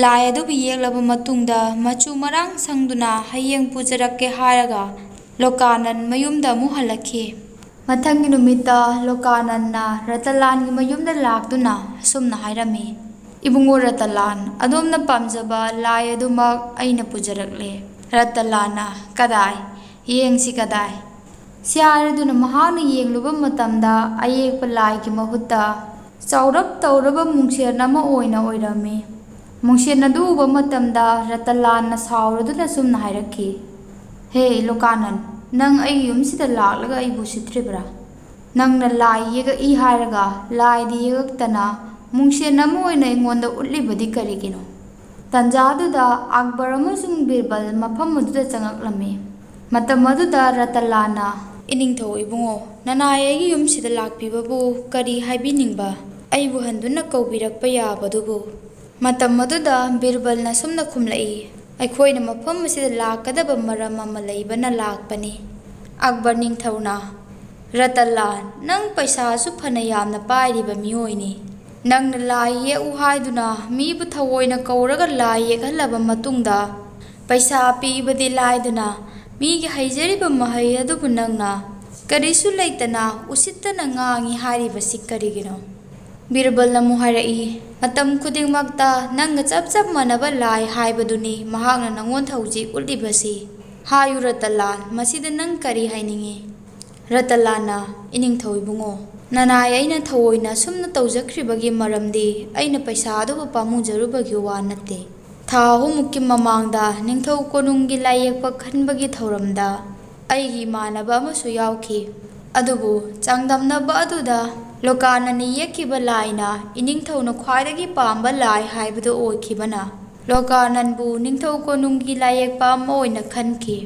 ꯂꯥꯏ ꯑꯗꯨꯕꯨ ꯌꯦꯛꯂꯕ ꯃꯇꯨꯡꯗ ꯃꯆꯨ ꯃꯔꯥꯡ ꯁꯪꯗꯨꯅ ꯍꯌꯦꯡ ꯄꯨꯖꯔꯛꯀꯦ ꯍꯥꯏꯔꯒ ꯂꯣꯀꯥꯅꯟ ꯃꯌꯨꯝꯗ ꯑꯃꯨꯛ ꯍꯜꯂꯛꯈꯤ꯫ ꯃꯊꯪꯒꯤ ꯅꯨꯃꯤꯠꯇ ꯂꯣꯀꯥꯅꯟꯅ ꯔꯇꯟꯂꯥꯜꯒꯤ ꯃꯌꯨꯝꯗ ꯂꯥꯛꯇꯨꯅ ꯑꯁꯨꯝꯅ ꯍꯥꯏꯔꯝꯃꯤ, "ꯏꯕꯨꯡꯉꯣ ꯔꯇꯟꯂꯥꯜ, ꯑꯗꯣꯝꯅ ꯄꯥꯝꯖꯕ ꯂꯥꯏ ꯑꯗꯨꯃꯛ ꯑꯩꯅ ꯄꯨꯖꯔꯛꯂꯦ꯫" ꯔꯇꯟꯂꯥꯜꯅ, "ꯀꯗꯥꯏ? ꯌꯦꯡꯁꯤ ꯀꯗꯥꯏ?" ꯁꯤ ꯍꯥꯏꯔꯗꯨꯅ ꯃꯍꯥꯛꯅ ꯌꯦꯡꯂꯨꯕ ꯃꯇꯝꯗ ꯑꯌꯦꯛꯄ ꯂꯥꯏꯒꯤ ꯃꯍꯨꯠꯇ ꯆꯥꯎꯔꯞ ꯇꯧꯔꯕ ꯃꯨꯡꯁꯦꯟ ꯑꯃ ꯑꯣꯏꯅ ꯑꯣꯏꯔꯝꯃꯤ꯫ ꯃꯨꯡꯁꯦꯟ ꯑꯗꯨ ꯎꯕ ꯃꯇꯝꯗ ꯔꯇꯟꯂꯥꯜꯅ ꯁꯥꯎꯔꯗꯨꯅ ꯑꯁꯨꯝꯅ ꯍꯥꯏꯔꯛꯈꯤ, "ꯍꯦ ꯂꯣꯀꯥꯅꯟ, ꯅꯪ ꯑꯩꯒꯤ ꯌꯨꯝꯁꯤꯗ ꯂꯥꯛꯂꯒ ꯑꯩꯕꯨ ꯎꯁꯤꯠꯇ꯭ꯔꯤꯕ꯭ꯔꯥ? ꯅꯪꯅ ꯂꯥꯏ ꯌꯦꯛꯂꯛꯏ ꯍꯥꯏꯔꯒ ꯂꯥꯏꯗꯤ ꯌꯦꯛꯂꯛꯇꯅ ꯃꯨꯡꯁꯦꯟ ꯑꯃ ꯑꯣꯏꯅ ꯑꯩꯉꯣꯟꯗ ꯎꯠꯂꯤꯕꯗꯤ ꯀꯔꯤꯒꯤꯅꯣ?" ꯇꯟꯖꯥꯗꯨꯗ ꯑꯛꯕꯔ ꯑꯃꯁꯨꯡ ꯕꯤꯔꯕꯜ ꯃꯐꯝ ꯑꯗꯨꯗ ꯆꯪꯂꯛꯂꯝꯃꯤ꯫ ꯃꯇꯝ ꯑꯗꯨꯗ ꯔꯇꯟꯂꯥꯜꯅ, "ꯏꯅꯤꯡꯊꯧ ꯏꯕꯨꯡꯉꯣ, ꯅꯅꯥꯏ ꯑꯩꯒꯤ ꯌꯨꯝꯁꯤꯗ ꯂꯥꯛꯄꯤꯕꯕꯨ ꯀꯔꯤ ꯍꯥꯏꯕꯤꯅꯤꯡꯕ? ꯑꯩꯕꯨ ꯍꯟꯗꯨꯅ ꯀꯧꯕꯤꯔꯛꯄ ꯌꯥꯕꯗꯨꯕꯨ?" ꯃꯇꯝ ꯑꯗꯨꯗ ꯕꯤꯔꯕꯜꯅ ꯑꯁꯨꯝꯅ ꯈꯨꯝꯂꯛꯏ, "ꯑꯩꯈꯣꯏꯅ ꯃꯐꯝ ꯑꯁꯤꯗ ꯂꯥꯛꯀꯗꯕ ꯃꯔꯝ ꯑꯃ ꯂꯩꯕꯅ ꯂꯥꯛꯄꯅꯤ꯫" ꯑꯛꯕꯔ ꯅꯤꯡꯊꯧꯅ, "ꯔꯇꯟꯂꯥꯜ, ꯅꯪ ꯄꯩꯁꯥꯁꯨ ꯐꯅ ꯌꯥꯝꯅ ꯄꯥꯏꯔꯤꯕ ꯃꯤꯑꯣꯏꯅꯤ꯫ ꯅꯪꯅ ꯂꯥꯏ ꯌꯦꯛꯎ ꯍꯥꯏꯗꯨꯅ ꯃꯤꯕꯨ ꯊꯑꯣꯏꯅ ꯀꯧꯔꯒ ꯂꯥꯏ ꯌꯦꯛꯍꯜꯂꯕ ꯃꯇꯨꯡꯗ, ꯄꯩꯁꯥ ꯄꯤꯕꯗꯤ ꯂꯥꯏꯗꯅ, ꯃꯤꯒꯤ ꯍꯩꯖꯔꯤꯕ ꯃꯍꯩ ꯑꯗꯨꯕꯨ ꯅꯪꯅ ꯀꯔꯤꯁꯨ ꯂꯩꯇꯅ ꯎꯁꯤꯠꯇꯅ ꯉꯥꯡꯉꯤ ꯍꯥꯏꯔꯤꯕꯁꯤ ꯀꯔꯤꯒꯤꯅꯣ?" ꯕꯤꯔꯕꯜꯅ ꯑꯃꯨꯛ ꯍꯥꯏꯔꯛꯏ, "ꯃꯇꯝ ꯈꯨꯗꯤꯡꯃꯛꯇ ꯅꯪꯒ ꯆꯞ ꯆꯞ ꯃꯥꯟꯅꯕ ꯂꯥꯏ ꯍꯥꯏꯕꯗꯨꯅꯤ ꯃꯍꯥꯛꯅ ꯅꯪꯉꯣꯟꯗ ꯍꯧꯖꯤꯛ ꯎꯠꯂꯤꯕꯁꯤ꯫ ꯍꯥꯏꯌꯨ ꯔꯇꯟꯂꯥꯜ, ꯃꯁꯤꯗ ꯅꯪ ꯀꯔꯤ ꯍꯥꯏꯅꯤꯡꯉꯤ?" ꯔꯇꯟꯂꯥꯜꯅ, "ꯏꯅꯤꯡꯊꯧ ꯏꯕꯨꯡꯉꯣ, ꯅꯅꯥꯏ ꯑꯩꯅ ꯊꯑꯣꯏꯅ ꯑꯁꯨꯝꯅ ꯇꯧꯖꯈ꯭ꯔꯤꯕꯒꯤ ꯃꯔꯝꯗꯤ ꯑꯩꯅ ꯄꯩꯁꯥ ꯑꯗꯨꯕꯨ ꯄꯥꯝꯃꯨꯖꯔꯨꯕꯒꯤ ꯋꯥ ꯅꯠꯇꯦ꯫ ꯊꯥ ꯑꯍꯨꯝꯃꯨꯛꯀꯤ ꯃꯃꯥꯡꯗ ꯅꯤꯡꯊꯧ ꯀꯣꯅꯨꯡꯒꯤ ꯂꯥꯏꯌꯦꯛꯄ ꯈꯟꯕꯒꯤ ꯊꯧꯔꯝꯗ ꯑꯩꯒꯤ ꯏꯃꯥꯟꯅꯕ ꯑꯃꯁꯨ ꯌꯥꯎꯈꯤ꯫ ꯑꯗꯨꯕꯨ ꯆꯥꯡꯗꯝꯅꯕ ꯑꯗꯨꯗ ꯂꯣꯀꯥꯅꯟꯅ ꯌꯦꯛꯈꯤꯕ ꯂꯥꯏꯅ ꯏꯅꯤꯡꯊꯧꯅ ꯈ꯭ꯋꯥꯏꯗꯒꯤ ꯄꯥꯝꯕ ꯂꯥꯏ ꯍꯥꯏꯕꯗꯨ ꯑꯣꯏꯈꯤꯕꯅ ꯂꯣꯀꯥꯅꯟꯕꯨ ꯅꯤꯡꯊꯧ ꯀꯣꯅꯨꯡꯒꯤ ꯂꯥꯏꯌꯦꯛꯄ ꯑꯃ ꯑꯣꯏꯅ ꯈꯟꯈꯤ꯫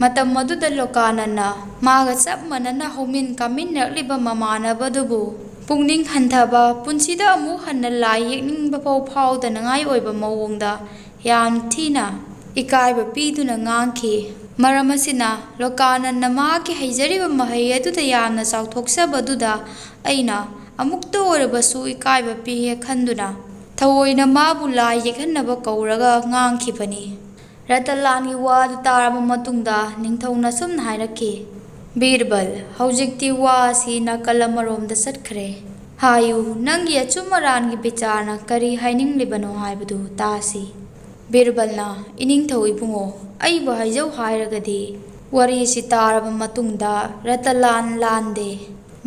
ꯃꯇꯝ ꯑꯗꯨꯗ ꯂꯣꯀꯥꯅꯟꯅ ꯃꯥꯒ ꯆꯞ ꯃꯥꯟꯅꯅ ꯍꯧꯃꯤꯟ ꯀꯥꯃꯤꯟꯅꯔꯛꯂꯤꯕ ꯃꯃꯥꯟꯅꯕꯗꯨꯕꯨ ꯄꯨꯛꯅꯤꯡ ꯍꯟꯊꯕ, ꯄꯨꯟꯁꯤꯗ ꯑꯃꯨꯛ ꯍꯟꯅ ꯂꯥꯏ ꯌꯦꯛꯅꯤꯡꯕ ꯐꯥꯎ ꯐꯥꯎꯗꯅꯉꯥꯏ ꯑꯣꯏꯕ ꯃꯑꯣꯡꯗ ꯌꯥꯝ ꯊꯤꯅ ꯏꯀꯥꯏꯕ ꯄꯤꯗꯨꯅ ꯉꯥꯡꯈꯤ꯫ ꯃꯔꯝ ꯑꯁꯤꯅ ꯂꯣꯀꯥꯅꯟꯅ ꯃꯍꯥꯛꯀꯤ ꯍꯩꯖꯔꯤꯕ ꯃꯍꯩ ꯑꯗꯨꯗ ꯌꯥꯝꯅ ꯆꯥꯎꯊꯣꯛꯆꯕꯗꯨꯗ ꯑꯩꯅ ꯑꯃꯨꯛꯇ ꯑꯣꯏꯔꯕꯁꯨ ꯏꯀꯥꯏꯕ ꯄꯤꯍꯦ ꯈꯟꯗꯨꯅ ꯊꯑꯣꯏꯅ ꯃꯥꯕꯨ ꯂꯥꯏ ꯌꯦꯛꯍꯟꯅꯕ ꯀꯧꯔꯒ ꯉꯥꯡꯈꯤꯕꯅꯤ꯫ ꯔꯇꯟꯂꯥꯜꯒꯤ ꯋꯥꯗꯨ ꯇꯥꯔꯕ ꯃꯇꯨꯡꯗ ꯅꯤꯡꯊꯧꯅ ꯑꯁꯨꯝꯅ ꯍꯥꯏꯔꯛꯈꯤ, ꯕꯤꯔꯕꯜ, ꯍꯧꯖꯤꯛꯇꯤ ꯋꯥꯁꯤ ꯅꯥꯀꯜ ꯑꯃꯔꯣꯝꯗ ꯆꯠꯈ꯭ꯔꯦ꯫ ꯍꯥꯏꯌꯨ, ꯅꯪꯒꯤ ꯑꯆꯨꯝ ꯑꯔꯥꯟꯒꯤ ꯕꯤꯆꯥꯔꯅ ꯀꯔꯤ ꯍꯥꯏꯅꯤꯡꯂꯤꯕꯅꯣ ꯍꯥꯏꯕꯗꯨ ꯇꯥꯁꯤ꯫ ꯕꯤꯔꯕꯜꯅ, ꯏꯅꯤꯡꯊꯧ ꯏꯕꯨꯡꯉꯣ, ꯑꯩꯕꯨ ꯍꯥꯏꯖꯧ ꯍꯥꯏꯔꯒꯗꯤ, ꯋꯥꯔꯤꯁꯤ ꯇꯥꯔꯕ ꯃꯇꯨꯡꯗ ꯔꯇꯟꯂꯥꯜ ꯂꯥꯟꯗꯦ꯫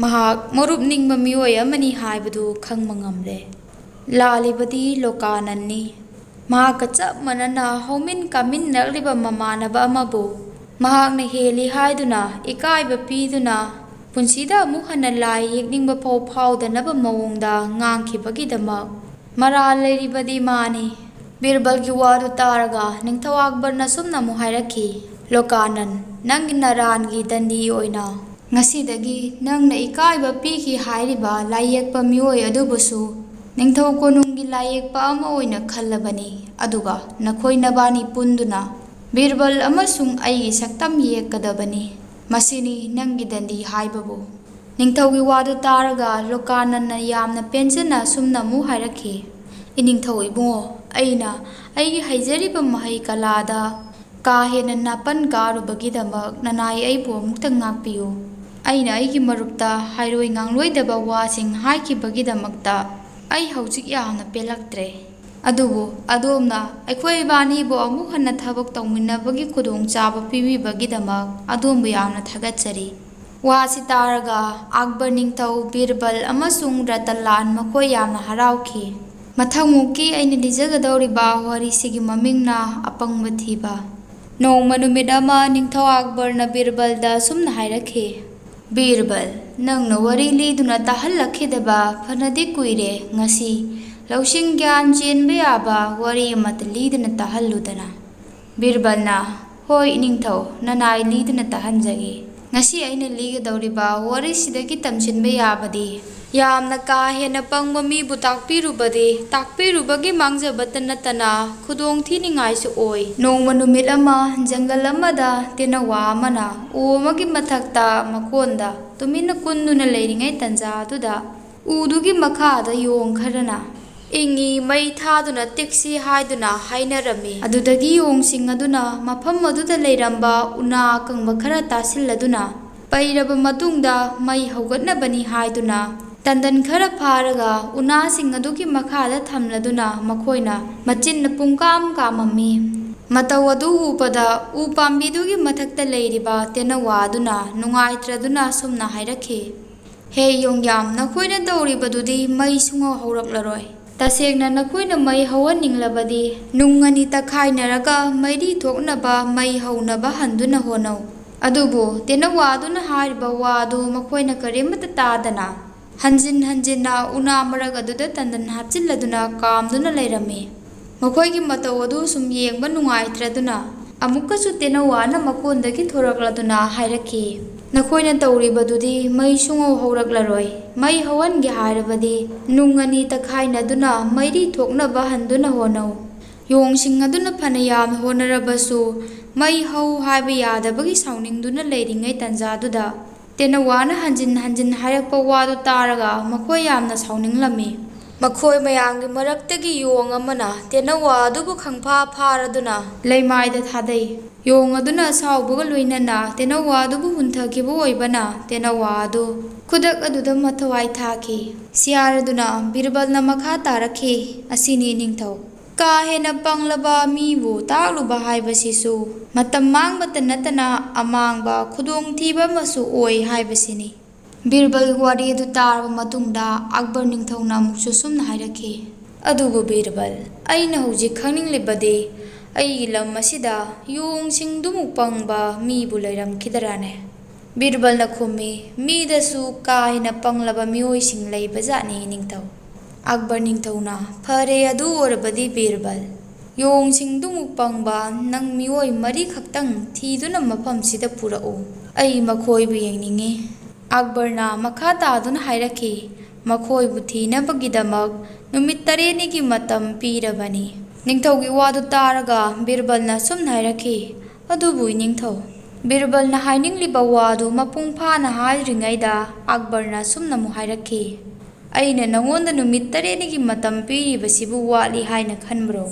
ꯃꯍꯥꯛ ꯃꯔꯨꯞ ꯅꯤꯡꯕ ꯃꯤꯑꯣꯏ ꯑꯃꯅꯤ ꯍꯥꯏꯕꯗꯨ ꯈꯪꯕ ꯉꯝꯂꯦ꯫ ꯂꯥꯜꯂꯤꯕꯗꯤ ꯂꯣꯀꯥꯅꯟꯅꯤ꯫ ꯃꯍꯥꯛꯀ ꯆꯞ ꯃꯥꯟꯅꯅ ꯍꯧꯃꯤꯟ ꯀꯥꯃꯤꯟꯅꯔꯛꯂꯤꯕ ꯃꯃꯥꯟꯅꯕ ꯑꯃꯕꯨ ꯃꯍꯥꯛꯅ ꯍꯦꯜꯂꯤ ꯍꯥꯏꯗꯨꯅ ꯏꯀꯥꯏꯕ ꯄꯤꯗꯨꯅ ꯄꯨꯟꯁꯤꯗ ꯑꯃꯨꯛ ꯍꯟꯅ ꯂꯥꯏ ꯌꯦꯛꯅꯤꯡꯕ ꯐꯥꯎ ꯐꯥꯎꯗꯅꯕ ꯃꯑꯣꯡꯗ ꯉꯥꯡꯈꯤꯕꯒꯤꯗꯃꯛ ꯃꯔꯥꯜ ꯂꯩꯔꯤꯕꯗꯤ ꯃꯥꯅꯤ꯫ ꯕꯤꯔꯕꯜꯒꯤ ꯋꯥꯗꯨ ꯇꯥꯔꯒ ꯅꯤꯡꯊꯧ ꯑꯛꯕꯔꯅ ꯁꯨꯝꯅ ꯑꯃꯨꯛ ꯍꯥꯏꯔꯛꯈꯤ, "ꯂꯣꯀꯥꯅꯟ, ꯅꯪꯒꯤ ꯅꯔꯥꯟꯒꯤ ꯗꯟꯗꯤ ꯑꯣꯏꯅ ꯉꯁꯤꯗꯒꯤ ꯅꯪꯅ ꯏꯀꯥꯏꯕ ꯄꯤꯈꯤ ꯍꯥꯏꯔꯤꯕ ꯂꯥꯏꯌꯦꯛꯄ ꯃꯤꯑꯣꯏ ꯑꯗꯨꯕꯨꯁꯨ ꯅꯤꯡꯊꯧ ꯀꯣꯅꯨꯡꯒꯤ ꯂꯥꯏꯌꯦꯛꯄ ꯑꯃ ꯑꯣꯏꯅ ꯈꯜꯂꯕꯅꯤ꯫ ꯑꯗꯨꯒ ꯅꯈꯣꯏ ꯅꯕꯥꯅꯤ ꯄꯨꯟꯗꯨꯅ ꯕꯤꯔꯕꯜ ꯑꯃꯁꯨꯡ ꯑꯩꯒꯤ ꯁꯛꯇꯝ ꯌꯦꯛꯀꯗꯕꯅꯤ꯫ ꯃꯁꯤꯅꯤ ꯅꯪꯒꯤ ꯗꯟꯗꯤ ꯍꯥꯏꯕꯕꯨ꯫" ꯅꯤꯡꯊꯧꯒꯤ ꯋꯥꯗꯨ ꯇꯥꯔꯒ ꯂꯣꯀꯥꯅꯟꯅ ꯌꯥꯝꯅ ꯄꯦꯟꯖꯅ ꯑꯁꯨꯝꯅ ꯑꯃꯨꯛ ꯍꯥꯏꯔꯛꯈꯤ, "ꯏꯅꯤꯡꯊꯧ ꯏꯕꯨꯡꯉꯣ, ꯑꯩꯅ ꯑꯩꯒꯤ ꯍꯩꯖꯔꯤꯕ ꯃꯍꯩ ꯀꯂꯥꯗ ꯀꯥ ꯍꯦꯟꯅ ꯅꯥꯄꯟ ꯀꯥꯔꯨꯕꯒꯤꯗꯃꯛ ꯅꯅꯥꯏ ꯑꯩꯕꯨ ꯑꯃꯨꯛꯇ ꯉꯥꯛꯄꯤꯌꯨ꯫ ꯑꯩꯅ ꯑꯩꯒꯤ ꯃꯔꯨꯞꯇ ꯍꯥꯏꯔꯣꯏ ꯉꯥꯡꯂꯣꯏꯗꯕ ꯋꯥꯁꯤꯡ ꯍꯥꯏꯈꯤꯕꯒꯤꯗꯃꯛꯇ ꯑꯩ ꯍꯧꯖꯤꯛ ꯌꯥꯝꯅ ꯄꯦꯜꯂꯛꯇ꯭ꯔꯦ꯫ ꯑꯗꯨꯕꯨ ꯑꯗꯣꯝꯅ ꯑꯩꯈꯣꯏ ꯏꯕꯥꯅꯤꯕꯨ ꯑꯃꯨꯛ ꯍꯟꯅ ꯊꯕꯛ ꯇꯧꯃꯤꯟꯅꯕꯒꯤ ꯈꯨꯗꯣꯡꯆꯥꯕ ꯄꯤꯕꯤꯕꯒꯤꯗꯃꯛ ꯑꯗꯣꯝꯕꯨ ꯌꯥꯝꯅ ꯊꯥꯒꯠꯆꯔꯤ꯫" ꯋꯥꯁꯤ ꯇꯥꯔꯒ ꯑꯛꯕꯔ ꯅꯤꯡꯊꯧ, ꯕꯤꯔꯕꯜ ꯑꯃꯁꯨꯡ ꯔꯇꯟꯂꯥꯜ ꯃꯈꯣꯏ ꯌꯥꯝꯅ ꯍꯔꯥꯎꯈꯤ꯫ ꯃꯊꯪꯃꯨꯛꯀꯤ ꯑꯩꯅ ꯂꯤꯖꯒꯗꯧꯔꯤꯕ ꯋꯥꯔꯤꯁꯤꯒꯤ ꯃꯃꯤꯡꯅ ꯑꯄꯪꯕ ꯊꯤꯕ꯫ ꯅꯣꯡꯃ ꯅꯨꯃꯤꯠ ꯑꯃ ꯅꯤꯡꯊꯧ ꯑꯛꯕꯔꯅ ꯕꯤꯔꯕꯜꯗ ꯑꯁꯨꯝꯅ ꯍꯥꯏꯔꯛꯈꯤ, "ꯕꯤꯔꯕꯜ, ꯅꯪꯅ ꯋꯥꯔꯤ ꯂꯤꯗꯨꯅ ꯇꯥꯍꯜꯂꯛꯈꯤꯗꯕ ꯐꯅꯗꯤ ꯀꯨꯏꯔꯦ꯫ ꯉꯁꯤ ꯂꯧꯁꯤꯡ ꯒ꯭ꯌꯥꯟ ꯆꯦꯟꯕ ꯌꯥꯕ ꯋꯥꯔꯤ ꯑꯃꯠꯇ ꯂꯤꯗꯨꯅ ꯇꯥꯍꯜꯂꯨꯗꯅ꯫" ꯕꯤꯔꯕꯜꯅ, "ꯍꯣꯏ ꯏꯅꯤꯡꯊꯧ, ꯅꯅꯥꯏ ꯂꯤꯗꯨꯅ ꯇꯥꯍꯟꯖꯒꯦ꯫ ꯉꯁꯤ ꯑꯩꯅ ꯂꯤꯒꯗꯧꯔꯤꯕ ꯋꯥꯔꯤꯁꯤꯗꯒꯤ ꯇꯝꯁꯤꯟꯕ ꯌꯥꯕꯗꯤ, ꯌꯥꯝꯅ ꯀꯥ ꯍꯦꯟꯅ ꯄꯪꯕ ꯃꯤꯕꯨ ꯇꯥꯛꯄꯤꯔꯨꯕꯗꯤ ꯇꯥꯛꯄꯤꯔꯨꯕꯒꯤ ꯃꯥꯡꯖꯕꯇ ꯅꯠꯇꯅ ꯈꯨꯗꯣꯡ ꯊꯤꯅꯤꯡꯉꯥꯏꯁꯨ ꯑꯣꯏ꯫" ꯅꯣꯡꯃ ꯅꯨꯃꯤꯠ ꯑꯃ ꯖꯪꯒꯜ ꯑꯃꯗ ꯇꯦꯅꯋꯥ ꯑꯃꯅ ꯎ ꯑꯃꯒꯤ ꯃꯊꯛꯇ ꯃꯀꯣꯟꯗ ꯇꯨꯃꯤꯟꯅ ꯀꯨꯟꯗꯨꯅ ꯂꯩꯔꯤꯉꯩ ꯇꯟꯖꯥ ꯑꯗꯨꯗ ꯎꯗꯨꯒꯤ ꯃꯈꯥꯗ ꯌꯣꯡ ꯈꯔꯅ "ꯏꯪꯉꯤ, ꯃꯩ ꯊꯥꯗꯨꯅ ꯇꯤꯛꯁꯤ" ꯍꯥꯏꯗꯨꯅ ꯍꯥꯏꯅꯔꯝꯃꯤ꯫ ꯑꯗꯨꯗꯒꯤ ꯌꯣꯡꯁꯤꯡ ꯑꯗꯨꯅ ꯃꯐꯝ ꯑꯗꯨꯗ ꯂꯩꯔꯝꯕ ꯎꯅꯥ ꯑꯀꯪꯕ ꯈꯔ ꯇꯥꯁꯤꯜꯂꯗꯨꯅ ꯄꯩꯔꯕ ꯃꯇꯨꯡꯗ ꯃꯩ ꯍꯧꯒꯠꯅꯕꯅꯤ ꯍꯥꯏꯗꯨꯅ ꯇꯟꯗꯟ ꯈꯔ ꯐꯥꯔꯒ ꯎꯅꯥꯁꯤꯡ ꯑꯗꯨꯒꯤ ꯃꯈꯥꯗ ꯊꯝꯂꯗꯨꯅ ꯃꯈꯣꯏꯅ ꯃꯆꯤꯟꯅ ꯄꯨꯡꯀꯥꯝ ꯀꯥꯝꯃꯝꯃꯤ꯫ ꯃꯇꯧ ꯑꯗꯨ ꯎꯕꯗ ꯎ ꯄꯥꯝꯕꯤꯗꯨꯒꯤ ꯃꯊꯛꯇ ꯂꯩꯔꯤꯕ ꯇꯦꯅꯋꯥ ꯑꯗꯨꯅ ꯅꯨꯡꯉꯥꯏꯇ꯭ꯔꯗꯨꯅ ꯑꯁꯨꯝꯅ ꯍꯥꯏꯔꯛꯈꯤ, "ꯍꯦ ꯌꯣꯡꯌꯥꯝ, ꯅꯈꯣꯏꯅ ꯇꯧꯔꯤꯕꯗꯨꯗꯤ ꯃꯩ ꯁꯨꯡꯍꯧ ꯍꯧꯔꯛꯂꯔꯣꯏ꯫ ꯇꯁꯦꯡꯅ ꯅꯈꯣꯏꯅ ꯃꯩ ꯍꯧꯍꯟꯅꯤꯡꯂꯕꯗꯤ ꯅꯨꯡ ꯑꯅꯤ ꯇꯛꯈꯥꯏꯅꯔꯒ ꯃꯩꯔꯤ ꯊꯣꯛꯅꯕ ꯃꯩ ꯍꯧꯅꯕ ꯍꯟꯗꯨꯅ ꯍꯣꯠꯅꯧ꯫" ꯑꯗꯨꯕꯨ ꯇꯦꯅꯋꯥ ꯑꯗꯨꯅ ꯍꯥꯏꯔꯤꯕ ꯋꯥ ꯑꯗꯨ ꯃꯈꯣꯏꯅ ꯀꯔꯤꯃꯠꯇ ꯇꯥꯗꯅ ꯍꯟꯖꯤꯟ ꯍꯟꯖꯤꯟꯅ ꯎꯅꯥ ꯃꯔꯛ ꯑꯗꯨꯗ ꯇꯟꯗꯟ ꯍꯥꯞꯆꯤꯜꯂꯗꯨꯅ ꯀꯥꯝꯗꯨꯅ ꯂꯩꯔꯝꯃꯤ꯫ ꯃꯈꯣꯏꯒꯤ ꯃꯇꯧ ꯑꯗꯨ ꯁꯨꯝ ꯌꯦꯡꯕ ꯅꯨꯡꯉꯥꯏꯇ꯭ꯔꯗꯨꯅ ꯑꯃꯨꯛꯀꯁꯨ ꯇꯦꯅꯋꯥꯅ ꯃꯀꯣꯟꯗꯒꯤ ꯊꯣꯔꯛꯂꯗꯨꯅ ꯍꯥꯏꯔꯛꯈꯤ, "ꯅꯈꯣꯏꯅ ꯇꯧꯔꯤꯕꯗꯨꯗꯤ ꯃꯩ ꯁꯨꯡꯍꯧ ꯍꯧꯔꯛꯂꯔꯣꯏ꯫ ꯃꯩ ꯍꯧꯍꯟꯒꯦ ꯍꯥꯏꯔꯕꯗꯤ ꯅꯨꯡ ꯑꯅꯤ ꯇꯛꯈꯥꯏꯅꯗꯨꯅ ꯃꯩꯔꯤ ꯊꯣꯛꯅꯕ ꯍꯟꯗꯨꯅ ꯍꯣꯠꯅꯧ꯫" ꯌꯣꯡꯁꯤꯡ ꯑꯗꯨꯅ ꯐꯅ ꯌꯥꯝꯅ ꯍꯣꯠꯅꯔꯕꯁꯨ ꯃꯩ ꯍꯧ ꯍꯥꯏꯕ ꯌꯥꯗꯕꯒꯤ ꯁꯥꯎꯅꯤꯡꯗꯨꯅ ꯂꯩꯔꯤꯉꯩ ꯇꯟꯖꯥꯗꯨꯗ ꯇꯦꯅꯋꯥꯅ ꯍꯟꯖꯤꯟ ꯍꯟꯖꯤꯟ ꯍꯥꯏꯔꯛꯄ ꯋꯥꯗꯨ ꯇꯥꯔꯒ ꯃꯈꯣꯏ ꯌꯥꯝꯅ ꯁꯥꯎꯅꯤꯡꯂꯝꯃꯤ꯫ ꯃꯈꯣꯏ ꯃꯌꯥꯝꯒꯤ ꯃꯔꯛꯇꯒꯤ ꯌꯣꯡ ꯑꯃꯅ ꯇꯦꯅꯋꯥ ꯑꯗꯨꯕꯨ ꯈꯪꯐꯥ ꯐꯥꯔꯗꯨꯅ ꯂꯩꯃꯥꯏꯗ ꯊꯥꯗꯩ꯫ ꯌꯣꯡ ꯑꯗꯨꯅ ꯑꯁꯥꯎꯕꯒ ꯂꯣꯏꯅꯅ ꯇꯦꯅꯋꯥ ꯑꯗꯨꯕꯨ ꯍꯨꯟꯊꯈꯤꯕ ꯑꯣꯏꯕꯅ ꯇꯦꯅꯋꯥ ꯑꯗꯨ ꯈꯨꯗꯛ ꯑꯗꯨꯗ ꯃꯊ꯭ꯋꯥꯏ ꯊꯥꯈꯤ꯫ ꯁꯤꯌꯥꯔ ꯑꯗꯨꯅ ꯕꯤꯔꯕꯜꯅ ꯃꯈꯥ ꯇꯥꯔꯛꯈꯤ, "ꯑꯁꯤꯅꯤ ꯅꯤꯡꯊꯧ꯫ ꯀꯥ ꯍꯦꯟꯅ ꯄꯪꯂꯕ ꯃꯤꯕꯨ ꯇꯥꯛꯂꯨꯕ ꯍꯥꯏꯕꯁꯤꯁꯨ ꯃꯇꯝ ꯃꯥꯡꯕꯇ ꯅꯠꯇꯅ ꯑꯃꯥꯡꯕ ꯈꯨꯗꯣꯡꯊꯤꯕ ꯑꯃꯁꯨ ꯑꯣꯏ ꯍꯥꯏꯕꯁꯤꯅꯤ꯫" ꯕꯤꯔꯕꯜꯒꯤ ꯋꯥꯔꯤ ꯑꯗꯨ ꯇꯥꯔꯕ ꯃꯇꯨꯡꯗ ꯑꯛꯕꯔ ꯅꯤꯡꯊꯧꯅ ꯑꯃꯨꯛꯁꯨ ꯁꯨꯝꯅ ꯍꯥꯏꯔꯛꯈꯤ, "ꯑꯗꯨꯕꯨ ꯕꯤꯔꯕꯜ, ꯑꯩꯅ ꯍꯧꯖꯤꯛ ꯈꯪꯅꯤꯡꯂꯤꯕꯗꯤ ꯑꯩꯒꯤ ꯂꯝ ꯑꯁꯤꯗ ꯌꯣꯡꯁꯤꯡꯗꯨꯃꯨꯛ ꯄꯪꯕ ꯃꯤꯕꯨ ꯂꯩꯔꯝꯈꯤꯗ꯭ꯔꯥꯅꯦ?" ꯕꯤꯔꯕꯜꯅ ꯈꯨꯝꯃꯤ, "ꯃꯤꯗꯁꯨ ꯀꯥ ꯍꯦꯟꯅ ꯄꯪꯂꯕ ꯃꯤꯑꯣꯏꯁꯤꯡ ꯂꯩꯕꯖꯥꯠꯅꯤ ꯅꯤꯡꯊꯧ꯫" ꯑꯛꯕꯔ ꯅꯤꯡꯊꯧꯅ, "ꯐꯔꯦ, ꯑꯗꯨ ꯑꯣꯏꯔꯕꯗꯤ ꯕꯤꯔꯕꯜ, ꯌꯣꯡꯁꯤꯡꯗꯨꯃꯨꯛ ꯄꯪꯕ ꯅꯪ ꯃꯤꯑꯣꯏ ꯃꯔꯤꯈꯛꯇꯪ ꯊꯤꯗꯨꯅ ꯃꯐꯝꯁꯤꯗ ꯄꯨꯔꯛꯎ꯫ ꯑꯩ ꯃꯈꯣꯏꯕꯨ ꯌꯦꯡꯅꯤꯡꯉꯤ꯫" ꯑꯛꯕꯔꯅ ꯃꯈꯥ ꯇꯥꯗꯨꯅ ꯍꯥꯏꯔꯛꯈꯤ, "ꯃꯈꯣꯏꯕꯨ ꯊꯤꯅꯕꯒꯤꯗꯃꯛ ꯅꯨꯃꯤꯠ ꯇꯔꯦꯠꯅꯤꯒꯤ ꯃꯇꯝ ꯄꯤꯔꯕꯅꯤ꯫" ꯅꯤꯡꯊꯧꯒꯤ ꯋꯥꯗꯨ ꯇꯥꯔꯒ ꯕꯤꯔꯕꯜꯅ ꯁꯨꯝꯅ ꯍꯥꯏꯔꯛꯈꯤ, "ꯑꯗꯨꯕꯨ ꯏꯅꯤꯡꯊꯧ, ꯕꯤꯔꯕꯜꯅ ꯍꯥꯏꯅꯤꯡꯂꯤꯕ ꯋꯥꯗꯨ ꯃꯄꯨꯡ ꯐꯥꯅ ꯍꯥꯏꯗ꯭ꯔꯤꯉꯩꯗ ꯑꯛꯕꯔꯅ ꯁꯨꯝꯅ ꯑꯃꯨꯛ ꯍꯥꯏꯔꯛꯈꯤ, 'ꯑꯩꯅ ꯅꯉꯣꯟꯗ ꯅꯨꯃꯤꯠ ꯇꯔꯦꯠꯅꯤꯒꯤ ꯃꯇꯝ ꯄꯤꯔꯤꯕꯁꯤꯕꯨ ꯋꯥꯠꯂꯤ ꯍꯥꯏꯅ ꯈꯟꯕ꯭ꯔꯣ?"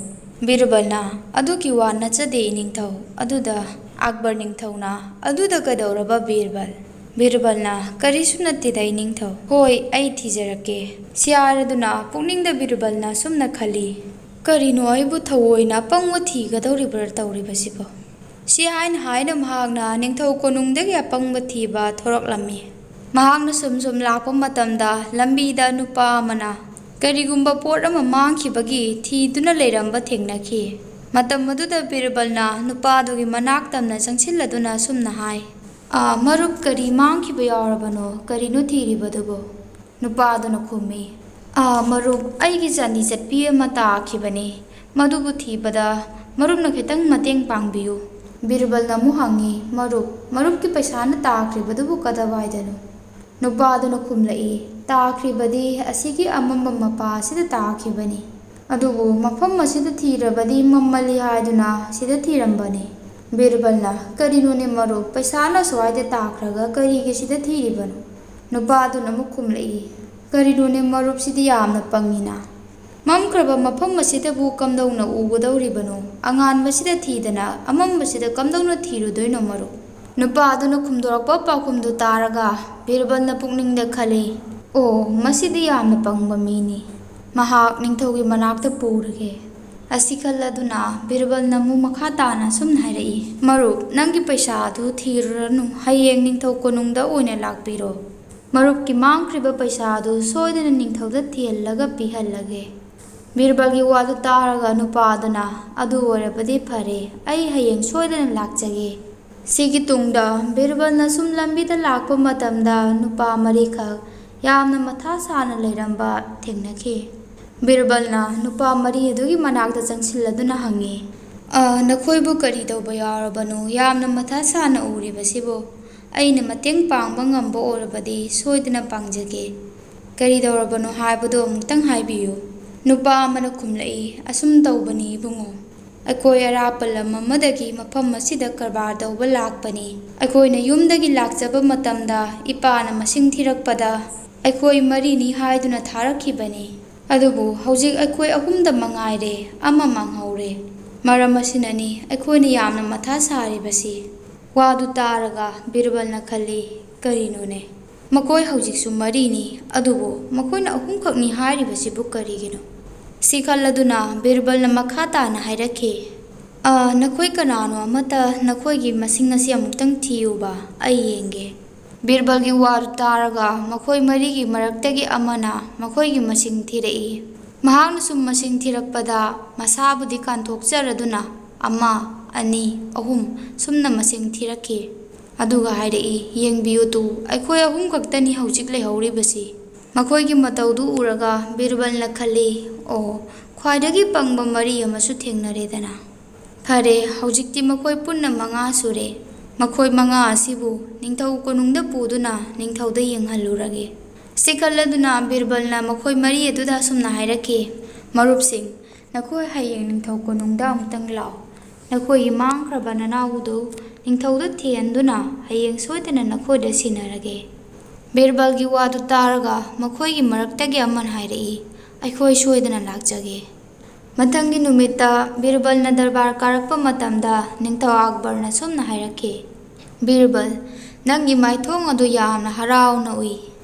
ꯕꯤꯔꯕꯜꯅ, "ꯑꯗꯨꯒꯤ ꯋꯥ ꯅꯠꯆꯗꯦ ꯏꯅꯤꯡꯊꯧ, ꯑꯗꯨꯗ ꯑꯛꯕꯔ ꯅꯤꯡꯊꯧꯅ, "ꯑꯗꯨꯗ ꯀꯩꯗꯧꯔꯕ ꯕꯤꯔꯕꯜ?" ꯕꯤꯔꯕꯜꯅ, "ꯀꯔꯤꯁꯨ ꯅꯠꯇꯦꯗ, ꯑꯩ ꯅꯤꯡꯊꯧ꯫ ꯍꯣꯏ, ꯑꯩ ꯊꯤꯖꯔꯛꯀꯦ"꯫ ꯁꯤ ꯍꯥꯏꯔꯗꯨꯅ ꯄꯨꯛꯅꯤꯡꯗ ꯕꯤꯔꯕꯜꯅ ꯑꯁꯨꯝꯅ ꯈꯜꯂꯤ, "ꯀꯔꯤꯅꯣ ꯑꯩꯕꯨ ꯊꯑꯣꯏꯅ ꯑꯄꯪꯕ ꯊꯤꯒꯗꯧꯔꯤꯕ꯭ꯔꯥ ꯇꯧꯔꯤꯕꯁꯤꯕꯣ?" ꯁꯤ ꯍꯥꯏꯅ ꯍꯥꯏꯅ ꯃꯍꯥꯛꯅ ꯅꯤꯡꯊꯧ ꯀꯣꯅꯨꯡꯗꯒꯤ ꯑꯄꯪꯕ ꯊꯤꯕ ꯊꯣꯔꯛꯂꯝꯃꯤ꯫ ꯃꯍꯥꯛꯅ ꯁꯨꯝ ꯁꯨꯝ ꯂꯥꯛꯄ ꯃꯇꯝꯗ ꯂꯝꯕꯤꯗ ꯅꯨꯄꯥ ꯑꯃꯅ ꯀꯔꯤꯒꯨꯝꯕ ꯄꯣꯠ ꯑꯃ ꯃꯥꯡꯈꯤꯕꯒꯤ ꯊꯤꯗꯨꯅ ꯂꯩꯔꯝꯕ ꯊꯦꯡꯅꯈꯤ꯫ ꯃꯇꯝ ꯑꯗꯨꯗ ꯕꯤꯔꯕꯜꯅ ꯅꯨꯄꯥꯗꯨꯒꯤ ꯃꯅꯥꯛ ꯇꯝꯅ ꯆꯪꯁꯤꯜꯂꯗꯨꯅ ꯑꯁꯨꯝꯅ ꯍꯥꯏ, "ꯑꯥ, ꯃꯔꯨꯞ, ꯀꯔꯤ ꯃꯥꯡꯈꯤꯕ ꯌꯥꯎꯔꯕꯅꯣ? ꯀꯔꯤꯅꯣ ꯊꯤꯔꯤꯕꯗꯨꯕꯨ?" ꯅꯨꯄꯥꯗꯨꯅ ꯈꯨꯝꯃꯤ, "ꯑꯥ, ꯃꯔꯨꯞ, ꯑꯩꯒꯤ ꯆꯥꯟꯗꯤ ꯆꯠꯄꯤ ꯑꯃ ꯇꯥꯈꯤꯕꯅꯤ꯫ ꯃꯗꯨꯕꯨ ꯊꯤꯕꯗ ꯃꯔꯨꯞꯅ ꯈꯤꯇꯪ ꯃꯇꯦꯡ ꯄꯥꯡꯕꯤꯌꯨ"꯫ ꯕꯤꯔꯕꯜꯅ ꯑꯃꯨꯛ ꯍꯪꯉꯤ, "ꯃꯔꯨꯞ, ꯃꯔꯨꯞꯀꯤ ꯄꯩꯁꯥꯅ ꯇꯥꯈ꯭ꯔꯤꯕꯗꯨꯕꯨ ꯀꯗꯥꯏꯋꯥꯏꯗꯅꯣ?" ꯅꯨꯄꯥꯗꯨꯅ ꯈꯨꯝꯂꯛꯏ, "ꯇꯥꯈ꯭ꯔꯤꯕꯗꯤ ꯑꯁꯤꯒꯤ ꯑꯃꯝꯕ ꯃꯄꯥ ꯑꯁꯤꯗ ꯇꯥꯈꯤꯕꯅꯤ꯫ ꯑꯗꯨꯕꯨ ꯃꯐꯝ ꯑꯁꯤꯗ ꯊꯤꯔꯕꯗꯤ ꯃꯝꯃꯜꯂꯤ ꯍꯥꯏꯗꯨꯅ ꯁꯤꯗ ꯊꯤꯔꯝꯕꯅꯤ"꯫ ꯕꯤꯔꯕꯜꯅ, "ꯀꯔꯤꯅꯣꯅꯦ ꯃꯔꯨꯞ, ꯄꯩꯁꯥꯅ ꯁ꯭ꯋꯥꯏꯗ ꯇꯥꯈ꯭ꯔꯒ ꯀꯔꯤꯒꯤ ꯁꯤꯗ ꯊꯤꯔꯤꯕꯅꯣ?" ꯅꯨꯄꯥꯗꯨꯅ ꯑꯃꯨꯛ ꯈꯨꯝꯂꯛꯏ, "ꯀꯔꯤꯅꯣꯅꯦ ꯃꯔꯨꯞꯁꯤꯗꯤ ꯌꯥꯝꯅ ꯄꯪꯉꯤꯅ? ꯃꯝꯈ꯭ꯔꯕ ꯃꯐꯝ ꯑꯁꯤꯗꯕꯨ ꯀꯝꯗꯧꯅ ꯎꯒꯗꯧꯔꯤꯕꯅꯣ? ꯑꯉꯥꯟꯕꯁꯤꯗ ꯊꯤꯗꯅ ꯑꯃꯝꯕꯁꯤꯗ ꯀꯝꯗꯧꯅ ꯊꯤꯔꯨꯗꯣꯏꯅꯣ ꯃꯔꯨꯞ?" ꯅꯨꯄꯥꯗꯨꯅ ꯈꯨꯝꯗꯣꯔꯛꯄ ꯄꯥꯎꯈꯨꯝꯗꯨ ꯇꯥꯔꯒ ꯕꯤꯔꯕꯜꯅ ꯄꯨꯛꯅꯤꯡꯗ ꯈꯜꯂꯤ, "ꯑꯣ, ꯃꯁꯤꯗꯤ ꯌꯥꯝꯅ ꯄꯪꯕ ꯃꯤꯅꯤ꯫ ꯃꯍꯥꯛ ꯅꯤꯡꯊꯧꯒꯤ ꯃꯅꯥꯛꯇ ꯄꯨꯔꯒꯦ"꯫ ꯑꯁꯤ ꯈꯜꯂꯗꯨꯅ ꯕꯤꯔꯕꯜꯅ ꯑꯃꯨꯛ ꯃꯈꯥ ꯇꯥꯅ ꯑꯁꯨꯝꯅ ꯍꯥꯏꯔꯛꯏ, "ꯃꯔꯨꯞ, ꯅꯪꯒꯤ ꯄꯩꯁꯥ ꯑꯗꯨ ꯊꯤꯔꯨꯔꯅꯨ, ꯍꯌꯦꯡ ꯅꯤꯡꯊꯧ ꯀꯣꯅꯨꯡꯗ ꯑꯣꯏꯅ ꯂꯥꯛꯄꯤꯔꯣ꯫ ꯃꯔꯨꯞꯀꯤ ꯃꯥꯡꯈ꯭ꯔꯤꯕ ꯄꯩꯁꯥ ꯑꯗꯨ ꯁꯣꯏꯗꯅ ꯅꯤꯡꯊꯧꯗ ꯊꯤꯍꯜꯂꯒ ꯄꯤꯍꯜꯂꯒꯦ"꯫ ꯕꯤꯔꯕꯜꯒꯤ ꯋꯥꯗꯨ ꯇꯥꯔꯒ ꯅꯨꯄꯥ ꯑꯗꯨꯅ, "ꯑꯗꯨ ꯑꯣꯏꯔꯕꯗꯤ ꯐꯔꯦ, ꯑꯩ ꯍꯌꯦꯡ ꯁꯣꯏꯗꯅ ꯂꯥꯛꯆꯒꯦ"꯫ ꯁꯤꯒꯤ ꯇꯨꯡꯗ ꯕꯤꯔꯕꯜꯅ ꯁꯨꯝ ꯂꯝꯕꯤꯗ ꯂꯥꯛꯄ ꯃꯇꯝꯗ ꯅꯨꯄꯥ ꯃꯔꯤꯈꯛ ꯌꯥꯝꯅ ꯃꯊꯥ ꯁꯥꯅ ꯂꯩꯔꯝꯕ ꯊꯦꯡꯅꯈꯤ꯫ ꯕꯤꯔꯕꯜꯅ ꯅꯨꯄꯥ ꯃꯔꯤ ꯑꯗꯨꯒꯤ ꯃꯅꯥꯛꯇ ꯆꯪꯁꯤꯜꯂꯗꯨꯅ ꯍꯪꯉꯤ, "ꯑ, ꯅꯈꯣꯏꯕꯨ ꯀꯔꯤ ꯇꯧꯕ ꯌꯥꯎꯔꯕꯅꯣ? ꯌꯥꯝꯅ ꯃꯊꯥ ꯁꯥꯅ ꯎꯔꯤꯕꯁꯤꯕꯨ? ꯑꯩꯅ ꯃꯇꯦꯡ ꯄꯥꯡꯕ ꯉꯝꯕ ꯑꯣꯏꯔꯕꯗꯤ ꯁꯣꯏꯗꯅ ꯄꯥꯡꯖꯒꯦ꯫ ꯀꯔꯤ ꯇꯧꯔꯕꯅꯣ ꯍꯥꯏꯕꯗꯨ ꯑꯃꯨꯛꯇꯪ ꯍꯥꯏꯕꯤꯌꯨ"꯫ ꯅꯨꯄꯥ ꯑꯃꯅ ꯈꯨꯝꯂꯛꯏ, "ꯑꯁꯨꯝ ꯇꯧꯕꯅꯤ ꯏꯕꯨꯡꯉꯣ, ꯑꯩꯈꯣꯏ ꯑꯔꯥꯞꯄ ꯂꯝ ꯑꯃꯗꯒꯤ ꯃꯐꯝ ꯑꯁꯤꯗ ꯀꯔꯕꯥꯔ ꯇꯧꯕ ꯂꯥꯛꯄꯅꯤ꯫ ꯑꯩꯈꯣꯏꯅ ꯌꯨꯝꯗꯒꯤ ꯂꯥꯛꯆꯕ ꯃꯇꯝꯗ ꯏꯄꯥꯅ ꯃꯁꯤꯡ ꯊꯤꯔꯛꯄꯗ ꯑꯩꯈꯣꯏ ꯃꯔꯤꯅꯤ ꯍꯥꯏꯗꯨꯅ ꯊꯥꯔꯛꯈꯤꯕꯅꯤ꯫ ꯑꯗꯨꯕꯨ ꯍꯧꯖꯤꯛ ꯑꯩꯈꯣꯏ ꯑꯍꯨꯝꯗ ꯃꯉꯥꯏꯔꯦ, ꯑꯃ ꯃꯥꯡꯍꯧꯔꯦ"꯫ ꯃꯔꯝ ꯑꯁꯤꯅꯅꯤ ꯑꯩꯈꯣꯏꯅ ꯌꯥꯝꯅ ꯃꯊꯥ ꯁꯥꯔꯤꯕꯁꯤ꯫ ꯋꯥꯗꯨ ꯇꯥꯔꯒ ꯕꯤꯔꯕꯜꯅ ꯈꯜꯂꯤ, "ꯀꯔꯤꯅꯣꯅꯦ? ꯃꯈꯣꯏ ꯍꯧꯖꯤꯛꯁꯨ ꯃꯔꯤꯅꯤ, ꯑꯗꯨꯕꯨ ꯃꯈꯣꯏꯅ ꯑꯍꯨꯝꯈꯛꯅꯤ ꯍꯥꯏꯔꯤꯕꯁꯤꯕꯨ ꯀꯔꯤꯒꯤꯅꯣ?" ꯁꯤ ꯈꯜꯂꯗꯨꯅ ꯕꯤꯔꯕꯜꯅ ꯃꯈꯥ ꯇꯥꯅ ꯍꯥꯏꯔꯛꯈꯤ, "ꯑ, ꯅꯈꯣꯏ ꯀꯅꯥꯅꯣ ꯑꯃꯠꯇ ꯅꯈꯣꯏꯒꯤ ꯃꯁꯤꯡ ꯑꯁꯤ ꯑꯃꯨꯛꯇꯪ ꯊꯤꯌꯨꯕ, ꯑꯩ ꯌꯦꯡꯒꯦ꯫" ꯕꯤꯔꯕꯜꯒꯤ ꯋꯥꯗꯨ ꯇꯥꯔꯒ ꯃꯈꯣꯏ ꯃꯔꯤꯒꯤ ꯃꯔꯛꯇꯒꯤ ꯑꯃꯅ ꯃꯈꯣꯏꯒꯤ ꯃꯁꯤꯡ ꯊꯤꯔꯛꯏ꯫ ꯃꯍꯥꯛꯅ ꯁꯨꯝ ꯃꯁꯤꯡ ꯊꯤꯔꯛꯄꯗ ꯃꯁꯥꯕꯨꯗꯤ ꯀꯥꯟꯊꯣꯛꯆꯔꯗꯨꯅ ꯑꯃ, ꯑꯅꯤ, ꯑꯍꯨꯝ ꯁꯨꯝꯅ ꯃꯁꯤꯡ ꯊꯤꯔꯛꯈꯤ꯫ ꯑꯗꯨꯒ ꯍꯥꯏꯔꯛꯏ, "ꯌꯦꯡꯕꯤꯌꯨ ꯇꯨ, ꯑꯩꯈꯣꯏ ꯑꯍꯨꯝ ꯈꯛꯇꯅꯤ ꯍꯧꯖꯤꯛ ꯂꯩꯍꯧꯔꯤꯕꯁꯤ꯫" ꯃꯈꯣꯏꯒꯤ ꯃꯇꯧꯗꯨ ꯎꯔꯒ ꯕꯤꯔꯕꯜꯅ ꯈꯜꯂꯤ, "ꯑꯣ, ꯈ꯭ꯋꯥꯏꯗꯒꯤ ꯄꯪꯕ ꯃꯔꯤ ꯑꯃꯁꯨ ꯊꯦꯡꯅꯔꯦꯗꯅ꯫ ꯐꯔꯦ, ꯍꯧꯖꯤꯛꯇꯤ ꯃꯈꯣꯏ ꯄꯨꯟꯅ ꯃꯉꯥ ꯁꯨꯔꯦ꯫ ꯃꯈꯣꯏ ꯃꯉꯥ ꯑꯁꯤꯕꯨ ꯅꯤꯡꯊꯧ ꯀꯣꯅꯨꯡꯗ ꯄꯨꯗꯨꯅ ꯅꯤꯡꯊꯧꯗ ꯌꯦꯡꯍꯜꯂꯨꯔꯒꯦ꯫" ꯁꯤ ꯈꯜꯂꯗꯨꯅ ꯕꯤꯔꯕꯜꯅ ꯃꯈꯣꯏ ꯃꯔꯤ ꯑꯗꯨꯗ ꯑꯁꯨꯝꯅ ꯍꯥꯏꯔꯛꯈꯤ, "ꯃꯔꯨꯞꯁꯤꯡ, ꯅꯈꯣꯏ ꯍꯌꯦꯡ ꯅꯤꯡꯊꯧ ꯀꯣꯅꯨꯡꯗ ꯑꯃꯨꯛꯇꯪ ꯂꯥꯛꯑꯣ꯫ ꯅꯈꯣꯏꯒꯤ ꯃꯥꯡꯈ꯭ꯔꯕ ꯅꯅꯥꯎꯗꯨ ꯅꯤꯡꯊꯧꯗ ꯊꯤꯍꯟꯗꯨꯅ ꯍꯌꯦꯡ ꯁꯣꯏꯗꯅ ꯅꯈꯣꯏꯗ ꯁꯤꯟꯅꯔꯒꯦ꯫" ꯕꯤꯔꯕꯜꯒꯤ ꯋꯥꯗꯨ ꯇꯥꯔꯒ ꯃꯈꯣꯏꯒꯤ ꯃꯔꯛꯇꯒꯤ ꯑꯃꯅ ꯍꯥꯏꯔꯛꯏ, "ꯑꯩꯈꯣꯏ ꯁꯣꯏꯗꯅ ꯂꯥꯛꯆꯒꯦ꯫" ꯃꯊꯪꯒꯤ ꯅꯨꯃꯤꯠꯇ ꯕꯤꯔꯕꯜꯅ ꯗꯔꯕꯥꯔ ꯀꯥꯔꯛꯄ ꯃꯇꯝꯗ ꯅꯤꯡꯊꯧ ꯑꯛꯕꯔꯅ ꯁꯨꯝꯅ ꯍꯥꯏꯔꯛꯈꯤ, "ꯕꯤꯔꯕꯜ, ꯅꯪꯒꯤ ꯃꯥꯏꯊꯣꯡ ꯑꯗꯨ ꯌꯥꯝꯅ ꯍꯔꯥꯎꯅ ꯎꯏ꯫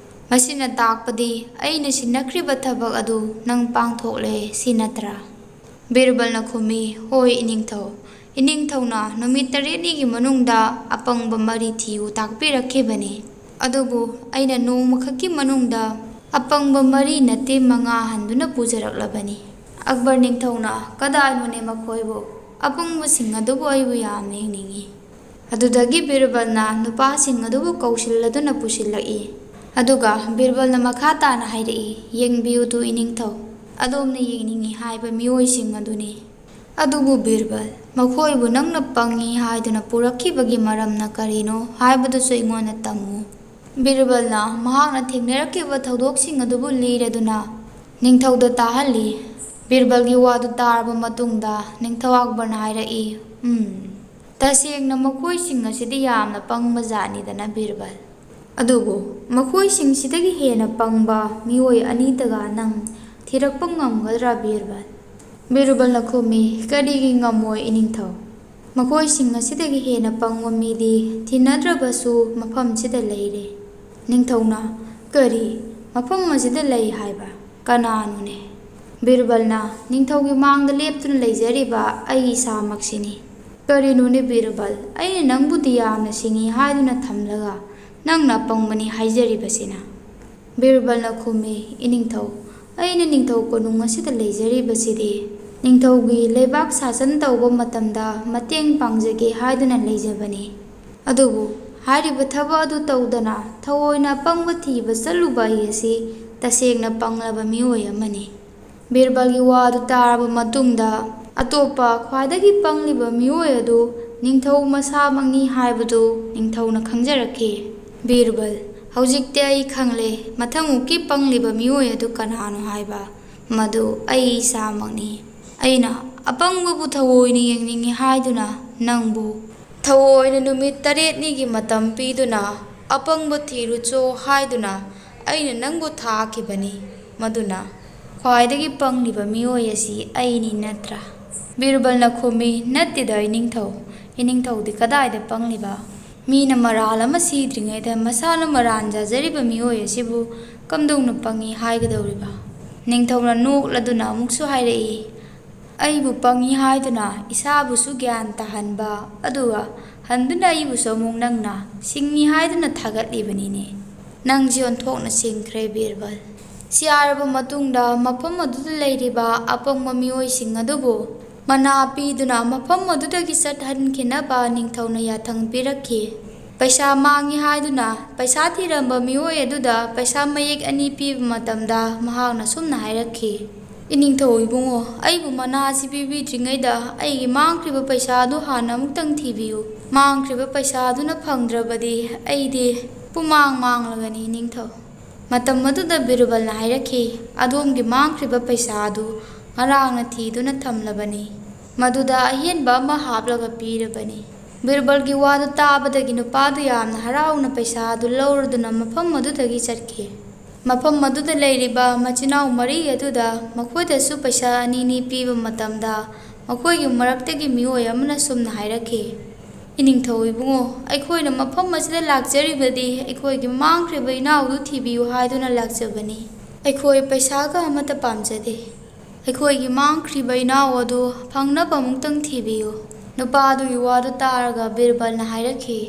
ꯃꯁꯤꯅ ꯇꯥꯛꯄꯗꯤ ꯑꯩꯅ ꯁꯤꯟꯅꯈ꯭ꯔꯤꯕ ꯊꯕꯛ ꯑꯗꯨ ꯅꯪ ꯄꯥꯡꯊꯣꯛꯂꯦ, ꯁꯤ ꯅꯠꯇ꯭ꯔꯥ?" ꯕꯤꯔꯕꯜꯅ ꯈꯨꯝꯃꯤ, "ꯍꯣꯏ, ꯏꯅꯤꯡꯊꯧ꯫ ꯏꯅꯤꯡꯊꯧꯅ ꯅꯨꯃꯤꯠ ꯇꯔꯦꯠꯅꯤꯒꯤ ꯃꯅꯨꯡꯗ ꯑꯄꯪꯕ ꯃꯔꯤ ꯊꯤꯌꯨ ꯇꯥꯛꯄꯤꯔꯛꯈꯤꯕꯅꯤ꯫ ꯑꯗꯨꯕꯨ ꯑꯩꯅ ꯅꯣꯡꯃꯈꯛꯀꯤ ꯃꯅꯨꯡꯗ ꯑꯄꯪꯕ ꯃꯔꯤ ꯅꯠꯇꯦ, ꯃꯉꯥ ꯍꯟꯗꯨꯅ ꯄꯨꯖꯔꯛꯂꯕꯅꯤ꯫" ꯑꯛꯕꯔ ꯅꯤꯡꯊꯧꯅ, "ꯀꯗꯥꯏꯅꯣꯅꯦ ꯃꯈꯣꯏꯕꯨ? ꯑꯄꯪꯕꯁꯤꯡ ꯑꯗꯨꯕꯨ ꯑꯩꯕꯨ ꯌꯥꯝꯅ ꯌꯦꯡꯅꯤꯡꯏ꯫" ꯑꯗꯨꯗꯒꯤ ꯕꯤꯔꯕꯜꯅ ꯅꯨꯄꯥꯁꯤꯡ ꯑꯗꯨꯕꯨ ꯀꯧꯁꯤꯜꯂꯗꯨꯅ ꯄꯨꯁꯤꯜꯂꯛꯏ꯫ ꯑꯗꯨꯒ ꯕꯤꯔꯕꯜꯅ ꯃꯈꯥ ꯇꯥꯅ ꯍꯥꯏꯔꯛꯏ, "ꯌꯦꯡꯕꯤꯌꯨ ꯇꯨ ꯏꯅꯤꯡꯊꯧ, ꯑꯗꯣꯝꯅ ꯌꯦꯡꯅꯤꯡꯏ ꯍꯥꯏꯕ ꯃꯤꯑꯣꯏꯁꯤꯡ ꯑꯗꯨꯅꯤ꯫ ꯑꯗꯨꯕꯨ ꯕꯤꯔꯕꯜ, ꯃꯈꯣꯏꯕꯨ ꯅꯪꯅ ꯄꯪꯉꯤ ꯍꯥꯏꯗꯨꯅ ꯄꯨꯔꯛꯈꯤꯕꯒꯤ ꯃꯔꯝꯅ ꯀꯔꯤꯅꯣ ꯍꯥꯏꯕꯗꯨꯁꯨ ꯑꯩꯉꯣꯟꯗ ꯇꯝꯃꯨ꯫" ꯕꯤꯔꯕꯜꯅ ꯃꯍꯥꯛꯅ ꯊꯦꯡꯅꯔꯛꯈꯤꯕ ꯊꯧꯗꯣꯛꯁꯤꯡ ꯑꯗꯨꯕꯨ ꯂꯤꯔꯗꯨꯅ ꯅꯤꯡꯊꯧꯗ ꯇꯥꯍꯜꯂꯤ꯫ ꯕꯤꯔꯕꯜꯒꯤ ꯋꯥꯗꯨ ꯇꯥꯔꯕ ꯃꯇꯨꯡꯗ ꯅꯤꯡꯊꯧ ꯑꯛꯕꯔꯅ ꯍꯥꯏꯔꯛꯏ, "ꯎꯝ, ꯇꯁꯦꯡꯅ ꯃꯈꯣꯏꯁꯤꯡ ꯑꯁꯤꯗꯤ ꯌꯥꯝꯅ ꯄꯪꯕ ꯖꯥꯠꯅꯤꯗꯅ ꯕꯤꯔꯕꯜ꯫ ꯑꯗꯨꯕꯨ ꯃꯈꯣꯏꯁꯤꯡꯁꯤꯗꯒꯤ ꯍꯦꯟꯅ ꯄꯪꯕ ꯃꯤꯑꯣꯏ ꯑꯅꯤꯇꯒ ꯅꯪ ꯊꯤꯔꯛꯄ ꯉꯝꯒꯗ꯭ꯔꯥ ꯕꯤꯔꯕꯜ?" ꯕꯤꯔꯕꯜꯅ ꯈꯨꯝꯃꯤ, "ꯀꯔꯤꯒꯤ ꯉꯝꯃꯣꯏ, ꯏꯅꯤꯡꯊꯧ? ꯃꯈꯣꯏꯁꯤꯡ ꯑꯁꯤꯗꯒꯤ ꯍꯦꯟꯅ ꯄꯪꯕ ꯃꯤꯗꯤ ꯊꯤꯅꯗ꯭ꯔꯕꯁꯨ ꯃꯐꯝꯁꯤꯗ ꯂꯩꯔꯦ꯫" ꯅꯤꯡꯊꯧꯅ, "ꯀꯔꯤ? ꯃꯐꯝ ꯑꯁꯤꯗ ꯂꯩ ꯍꯥꯏꯕ? ꯀꯅꯥꯅꯣꯅꯦ?" ꯕꯤꯔꯕꯜꯅ, "ꯅꯤꯡꯊꯧꯒꯤ ꯃꯥꯡꯗ ꯂꯦꯞꯇꯨꯅ ꯂꯩꯖꯔꯤꯕ ꯑꯩ ꯏꯁꯥꯃꯛꯁꯤꯅꯤ꯫" "ꯀꯔꯤꯅꯣꯅꯦ ꯕꯤꯔꯕꯜ? ꯑꯩꯅ ꯅꯪꯕꯨꯗꯤ ꯌꯥꯝꯅ ꯁꯤꯡꯉꯤ ꯍꯥꯏꯗꯨꯅ ꯊꯝꯂꯒ ꯅꯪꯅ ꯑꯄꯪꯕꯅꯤ ꯍꯥꯏꯖꯔꯤꯕꯁꯤꯅ?" ꯕꯤꯔꯕꯜꯅ ꯈꯨꯝꯃꯤ, "ꯏꯅꯤꯡꯊꯧ, ꯑꯩꯅ ꯅꯤꯡꯊꯧ ꯀꯣꯅꯨꯡ ꯑꯁꯤꯗ ꯂꯩꯖꯔꯤꯕꯁꯤꯗꯤ ꯅꯤꯡꯊꯧꯒꯤ ꯂꯩꯕꯥꯛ ꯁꯥꯁꯟ ꯇꯧꯕ ꯃꯇꯝꯗ ꯃꯇꯦꯡ ꯄꯥꯡꯖꯒꯦ ꯍꯥꯏꯗꯨꯅ ꯂꯩꯖꯕꯅꯤ꯫ ꯑꯗꯨꯕꯨ ꯍꯥꯏꯔꯤꯕ ꯊꯕꯛ ꯑꯗꯨ ꯇꯧꯗꯅ ꯊꯑꯣꯏꯅ ꯑꯄꯪꯕ ꯊꯤꯕ ꯆꯠꯂꯨꯕ ꯑꯩ ꯑꯁꯤ ꯇꯁꯦꯡꯅ ꯄꯪꯂꯕ ꯃꯤꯑꯣꯏ ꯑꯃꯅꯤ꯫" ꯕꯤꯔꯕꯜꯒꯤ ꯋꯥꯗꯨ ꯇꯥꯔꯕ ꯃꯇꯨꯡꯗ ꯑꯇꯣꯞꯄ ꯈ꯭ꯋꯥꯏꯗꯒꯤ ꯄꯪꯂꯤꯕ ꯃꯤꯑꯣꯏ ꯑꯗꯨ ꯅꯤꯡꯊꯧ ꯃꯁꯥꯃꯛꯅꯤ ꯍꯥꯏꯕꯗꯨ ꯅꯤꯡꯊꯧꯅ ꯈꯪꯖꯔꯛꯈꯤ꯫ "ꯕꯤꯔꯕꯜ, ꯍꯧꯖꯤꯛꯇꯤ ꯑꯩ ꯈꯪꯂꯦ, ꯃꯊꯪꯃꯨꯛꯀꯤ ꯄꯪꯂꯤꯕ ꯃꯤꯑꯣꯏ ꯑꯗꯨ ꯀꯅꯥꯅꯣ ꯍꯥꯏꯕ꯫ ꯃꯗꯨ ꯑꯩ ꯏꯁꯥꯃꯛꯅꯤ꯫ ꯑꯩꯅ ꯑꯄꯪꯕꯕꯨ ꯊꯑꯣꯏꯅ ꯌꯦꯡꯅꯤꯡꯏ ꯍꯥꯏꯗꯨꯅ ꯅꯪꯕꯨ ꯊꯑꯣꯏꯅ ꯅꯨꯃꯤꯠ ꯇꯔꯦꯠꯅꯤꯒꯤ ꯃꯇꯝ ꯄꯤꯗꯨꯅ ꯑꯄꯪꯕ ꯊꯤꯔꯨꯆꯣ ꯍꯥꯏꯗꯨꯅ ꯑꯩꯅ ꯅꯪꯕꯨ ꯊꯥꯈꯤꯕꯅꯤ꯫ ꯃꯗꯨꯅ ꯈ꯭ꯋꯥꯏꯗꯒꯤ ꯄꯪꯂꯤꯕ ꯃꯤꯑꯣꯏ ꯑꯁꯤ ꯑꯩꯅꯤ ꯅꯠꯇ꯭ꯔꯥ?" ꯕꯤꯔꯕꯜꯅ ꯈꯨꯝꯃꯤ, "ꯅꯠꯇꯦꯗ ꯏꯅꯤꯡꯊꯧ, ꯏꯅꯤꯡꯊꯧꯗꯤ ꯀꯗꯥꯏꯗ ꯄꯪꯂꯤꯕ? ꯃꯤꯅ ꯃꯔꯥꯜ ꯑꯃ ꯁꯤꯗ꯭ꯔꯤꯉꯩꯗ ꯃꯁꯥꯅ ꯃꯔꯥꯟ ꯆꯥꯖꯔꯤꯕ ꯃꯤꯑꯣꯏ ꯑꯁꯤꯕꯨ ꯀꯝꯗꯧꯅ ꯄꯪꯉꯤ ꯍꯥꯏꯒꯗꯧꯔꯤꯕ?" ꯅꯤꯡꯊꯧꯅ ꯅꯣꯛꯂꯗꯨꯅ ꯑꯃꯨꯛꯁꯨ ꯍꯥꯏꯔꯛꯏ, "ꯑꯩꯕꯨ ꯄꯪꯉꯤ ꯍꯥꯏꯗꯨꯅ ꯏꯁꯥꯕꯨꯁꯨ ꯒ꯭ꯌꯥꯟ ꯇꯥꯍꯟꯕ, ꯑꯗꯨꯒ ꯍꯟꯗꯨꯅ ꯑꯩꯕꯨꯁꯨ ꯑꯃꯨꯛ ꯅꯪꯅ ꯁꯤꯡꯉꯤ ꯍꯥꯏꯗꯨꯅ ꯊꯥꯒꯠꯂꯤꯕꯅꯤꯅꯦ꯫ ꯅꯪꯁꯤ ꯑꯣꯟꯊꯣꯛꯅ ꯁꯤꯡꯈ꯭ꯔꯦ ꯕꯤꯔꯕꯜ꯫" ꯁꯤ ꯍꯥꯏꯔꯕ ꯃꯇꯨꯡꯗ ꯃꯐꯝ ꯑꯗꯨꯗ ꯂꯩꯔꯤꯕ ꯑꯄꯪꯕ ꯃꯤꯑꯣꯏꯁꯤꯡ ꯑꯗꯨꯕꯨ ꯃꯅꯥ ꯄꯤꯗꯨꯅ ꯃꯐꯝ ꯑꯗꯨꯗꯒꯤ ꯆꯠꯍꯟꯈꯤꯅꯕ ꯅꯤꯡꯊꯧꯅ ꯌꯥꯊꯪ ꯄꯤꯔꯛꯈꯤ꯫ ꯄꯩꯁꯥ ꯃꯥꯡꯉꯤ ꯍꯥꯏꯗꯨꯅ ꯄꯩꯁꯥ ꯊꯤꯔꯝꯕ ꯃꯤꯑꯣꯏ ꯑꯗꯨꯗ ꯄꯩꯁꯥ ꯃꯌꯦꯛ ꯑꯅꯤ ꯄꯤꯕ ꯃꯇꯝꯗ ꯃꯍꯥꯛꯅ ꯁꯨꯝꯅ ꯍꯥꯏꯔꯛꯈꯤ, "ꯏꯅꯤꯡꯊꯧ ꯏꯕꯨꯡꯉꯣ, ꯑꯩꯕꯨ ꯃꯅꯥ ꯑꯁꯤ ꯄꯤꯕꯤꯗ꯭ꯔꯤꯉꯩꯗ ꯑꯩꯒꯤ ꯃꯥꯡꯈ꯭ꯔꯤꯕ ꯄꯩꯁꯥ ꯑꯗꯨ ꯍꯥꯟꯅ ꯑꯃꯨꯛꯇꯪ ꯊꯤꯕꯤꯌꯨ꯫ ꯃꯥꯡꯈ꯭ꯔꯤꯕ ꯄꯩꯁꯥ ꯑꯗꯨꯅ ꯐꯪꯗ꯭ꯔꯕꯗꯤ ꯑꯩꯗꯤ ꯄꯨꯃꯥꯡ ꯃꯥꯡꯂꯒꯅꯤ ꯏꯅꯤꯡꯊꯧ꯫" ꯃꯇꯝ ꯑꯗꯨꯗ ꯕꯤꯔꯕꯜꯅ ꯍꯥꯏꯔꯛꯈꯤ, "ꯑꯗꯣꯝꯒꯤ ꯃꯥꯡꯈ꯭ꯔꯤꯕ ꯄꯩꯁꯥ ꯑꯗꯨ ꯉꯔꯥꯡꯅ ꯊꯤꯗꯨꯅ ꯊꯝꯂꯕꯅꯤ꯫ ꯃꯗꯨꯗ ꯑꯍꯦꯟꯕ ꯑꯃ ꯍꯥꯞꯂꯒ ꯄꯤꯔꯕꯅꯤ꯫" ꯕꯤꯔꯕꯜꯒꯤ ꯋꯥꯗꯨ ꯇꯥꯕꯗꯒꯤ ꯅꯨꯄꯥꯗꯨ ꯌꯥꯝꯅ ꯍꯔꯥꯎꯅ ꯄꯩꯁꯥ ꯑꯗꯨ ꯂꯧꯔꯗꯨꯅ ꯃꯐꯝ ꯑꯗꯨꯗꯒꯤ ꯆꯠꯈꯤ꯫ ꯃꯐꯝ ꯑꯗꯨꯗ ꯂꯩꯔꯤꯕ ꯃꯆꯤꯟ ꯃꯅꯥꯎ ꯃꯔꯤ ꯑꯗꯨꯗ ꯃꯈꯣꯏꯗꯁꯨ ꯄꯩꯁꯥ ꯑꯅꯤꯅꯤ ꯄꯤꯕ ꯃꯇꯝꯗ, ꯃꯈꯣꯏꯒꯤ ꯃꯔꯛꯇꯒꯤ ꯃꯤꯑꯣꯏ ꯑꯃꯅ ꯁꯨꯝꯅ ꯍꯥꯏꯔꯛꯈꯤ, "ꯏꯅꯤꯡꯊꯧ ꯏꯕꯨꯡꯉꯣ, ꯑꯩꯈꯣꯏꯅ ꯃꯐꯝ ꯑꯁꯤꯗ ꯂꯥꯛꯆꯔꯤꯕꯗꯤ ꯑꯩꯈꯣꯏꯒꯤ ꯃꯥꯡꯈ꯭ꯔꯤꯕ ꯏꯅꯥꯎꯗꯨ ꯊꯤꯕꯤꯌꯨ ꯍꯥꯏꯗꯨꯅ ꯂꯥꯛꯆꯕꯅꯤ꯫ ꯑꯩꯈꯣꯏ ꯄꯩꯁꯥꯒ ꯑꯃꯠꯇ ꯄꯥꯝꯖꯗꯦ꯫ ꯑꯩꯈꯣꯏꯒꯤ ꯃꯥꯡꯈ꯭ꯔꯤꯕ ꯏꯅꯥꯎ ꯑꯗꯨ ꯐꯪꯅꯕ ꯑꯃꯨꯛꯇꯪ ꯊꯤꯕꯤꯌꯨ꯫" ꯅꯨꯄꯥ ꯑꯗꯨꯒꯤ ꯋꯥꯗꯨ ꯇꯥꯔꯒ ꯕꯤꯔꯕꯜꯅ ꯍꯥꯏꯔꯛꯈꯤ,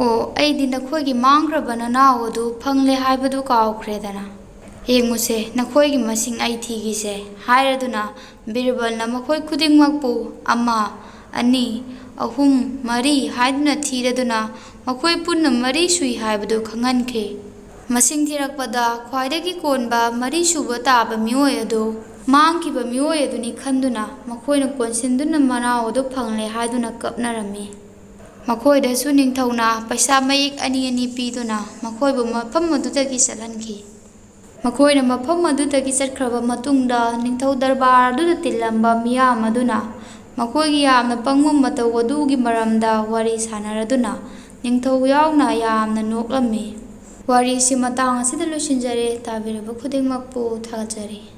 "ꯑꯣ, ꯑꯩꯗꯤ ꯅꯈꯣꯏꯒꯤ ꯃꯥꯡꯈ꯭ꯔꯕ ꯅꯅꯥꯎ ꯑꯗꯨ ꯐꯪꯂꯦ ꯍꯥꯏꯕꯗꯨ ꯀꯥꯎꯈ꯭ꯔꯦꯗꯅ꯫ ꯌꯦꯡꯉꯨꯁꯦ, ꯅꯈꯣꯏꯒꯤ ꯃꯁꯤꯡ ꯑꯩ ꯊꯤꯒꯤꯁꯦ" ꯍꯥꯏꯔꯗꯨꯅ ꯕꯤꯔꯕꯜꯅ ꯃꯈꯣꯏ ꯈꯨꯗꯤꯡꯃꯛꯄꯨ ꯑꯃ, ꯑꯅꯤ, ꯑꯍꯨꯝ, ꯃꯔꯤ ꯍꯥꯏꯗꯨꯅ ꯊꯤꯔꯗꯨꯅ ꯃꯈꯣꯏ ꯄꯨꯟꯅ ꯃꯔꯤ ꯁꯨꯏ ꯍꯥꯏꯕꯗꯨ ꯈꯪꯍꯟꯈꯤ꯫ ꯃꯁꯤꯡ ꯊꯤꯔꯛꯄꯗ ꯈ꯭ꯋꯥꯏꯗꯒꯤ ꯀꯣꯟꯕ ꯃꯔꯤ ꯁꯨꯕ ꯇꯥꯕ ꯃꯤꯑꯣꯏ ꯑꯗꯨ ꯃꯥꯡꯈꯤꯕ ꯃꯤꯑꯣꯏ ꯑꯗꯨꯅꯤ ꯈꯟꯗꯨꯅ ꯃꯈꯣꯏꯅ ꯀꯣꯟꯁꯤꯟꯗꯨꯅ ꯃꯅꯥꯎ ꯑꯗꯨ ꯐꯪꯂꯦ ꯍꯥꯏꯗꯨꯅ ꯀꯞꯅꯔꯝꯃꯤ꯫ ꯃꯈꯣꯏꯗꯁꯨ ꯅꯤꯡꯊꯧꯅ ꯄꯩꯁꯥ ꯃꯌꯦꯛ ꯑꯅꯤ ꯑꯅꯤ ꯄꯤꯗꯨꯅ ꯃꯈꯣꯏꯕꯨ ꯃꯐꯝ ꯑꯗꯨꯗꯒꯤ ꯆꯠꯍꯟꯈꯤ꯫ ꯃꯈꯣꯏꯅ ꯃꯐꯝ ꯑꯗꯨꯗꯒꯤ ꯆꯠꯈ꯭ꯔꯕ ꯃꯇꯨꯡꯗ ꯅꯤꯡꯊꯧ ꯗꯔꯕꯥꯔ ꯑꯗꯨꯗ ꯇꯤꯜꯂꯝꯕ ꯃꯤꯌꯥꯝ ꯑꯗꯨꯅ ꯃꯈꯣꯏꯒꯤ ꯌꯥꯝꯅ ꯄꯪꯕ ꯃꯇꯧ ꯑꯗꯨꯒꯤ ꯃꯔꯝꯗ ꯋꯥꯔꯤ ꯁꯥꯟꯅꯔꯗꯨꯅ ꯅꯤꯡꯊꯧ ꯌꯥꯎꯅ ꯌꯥꯝꯅ ꯅꯣꯛꯂꯝꯃꯤ꯫ ꯋꯥꯔꯤꯁꯤ ꯃꯇꯥꯡ ꯑꯁꯤꯗ ꯂꯣꯏꯁꯤꯟꯖꯔꯦ꯫ ꯇꯥꯕꯤꯔꯤꯕ ꯈꯨꯗꯤꯡꯃꯛꯄꯨ ꯊꯥꯒꯠꯆꯔꯤ꯫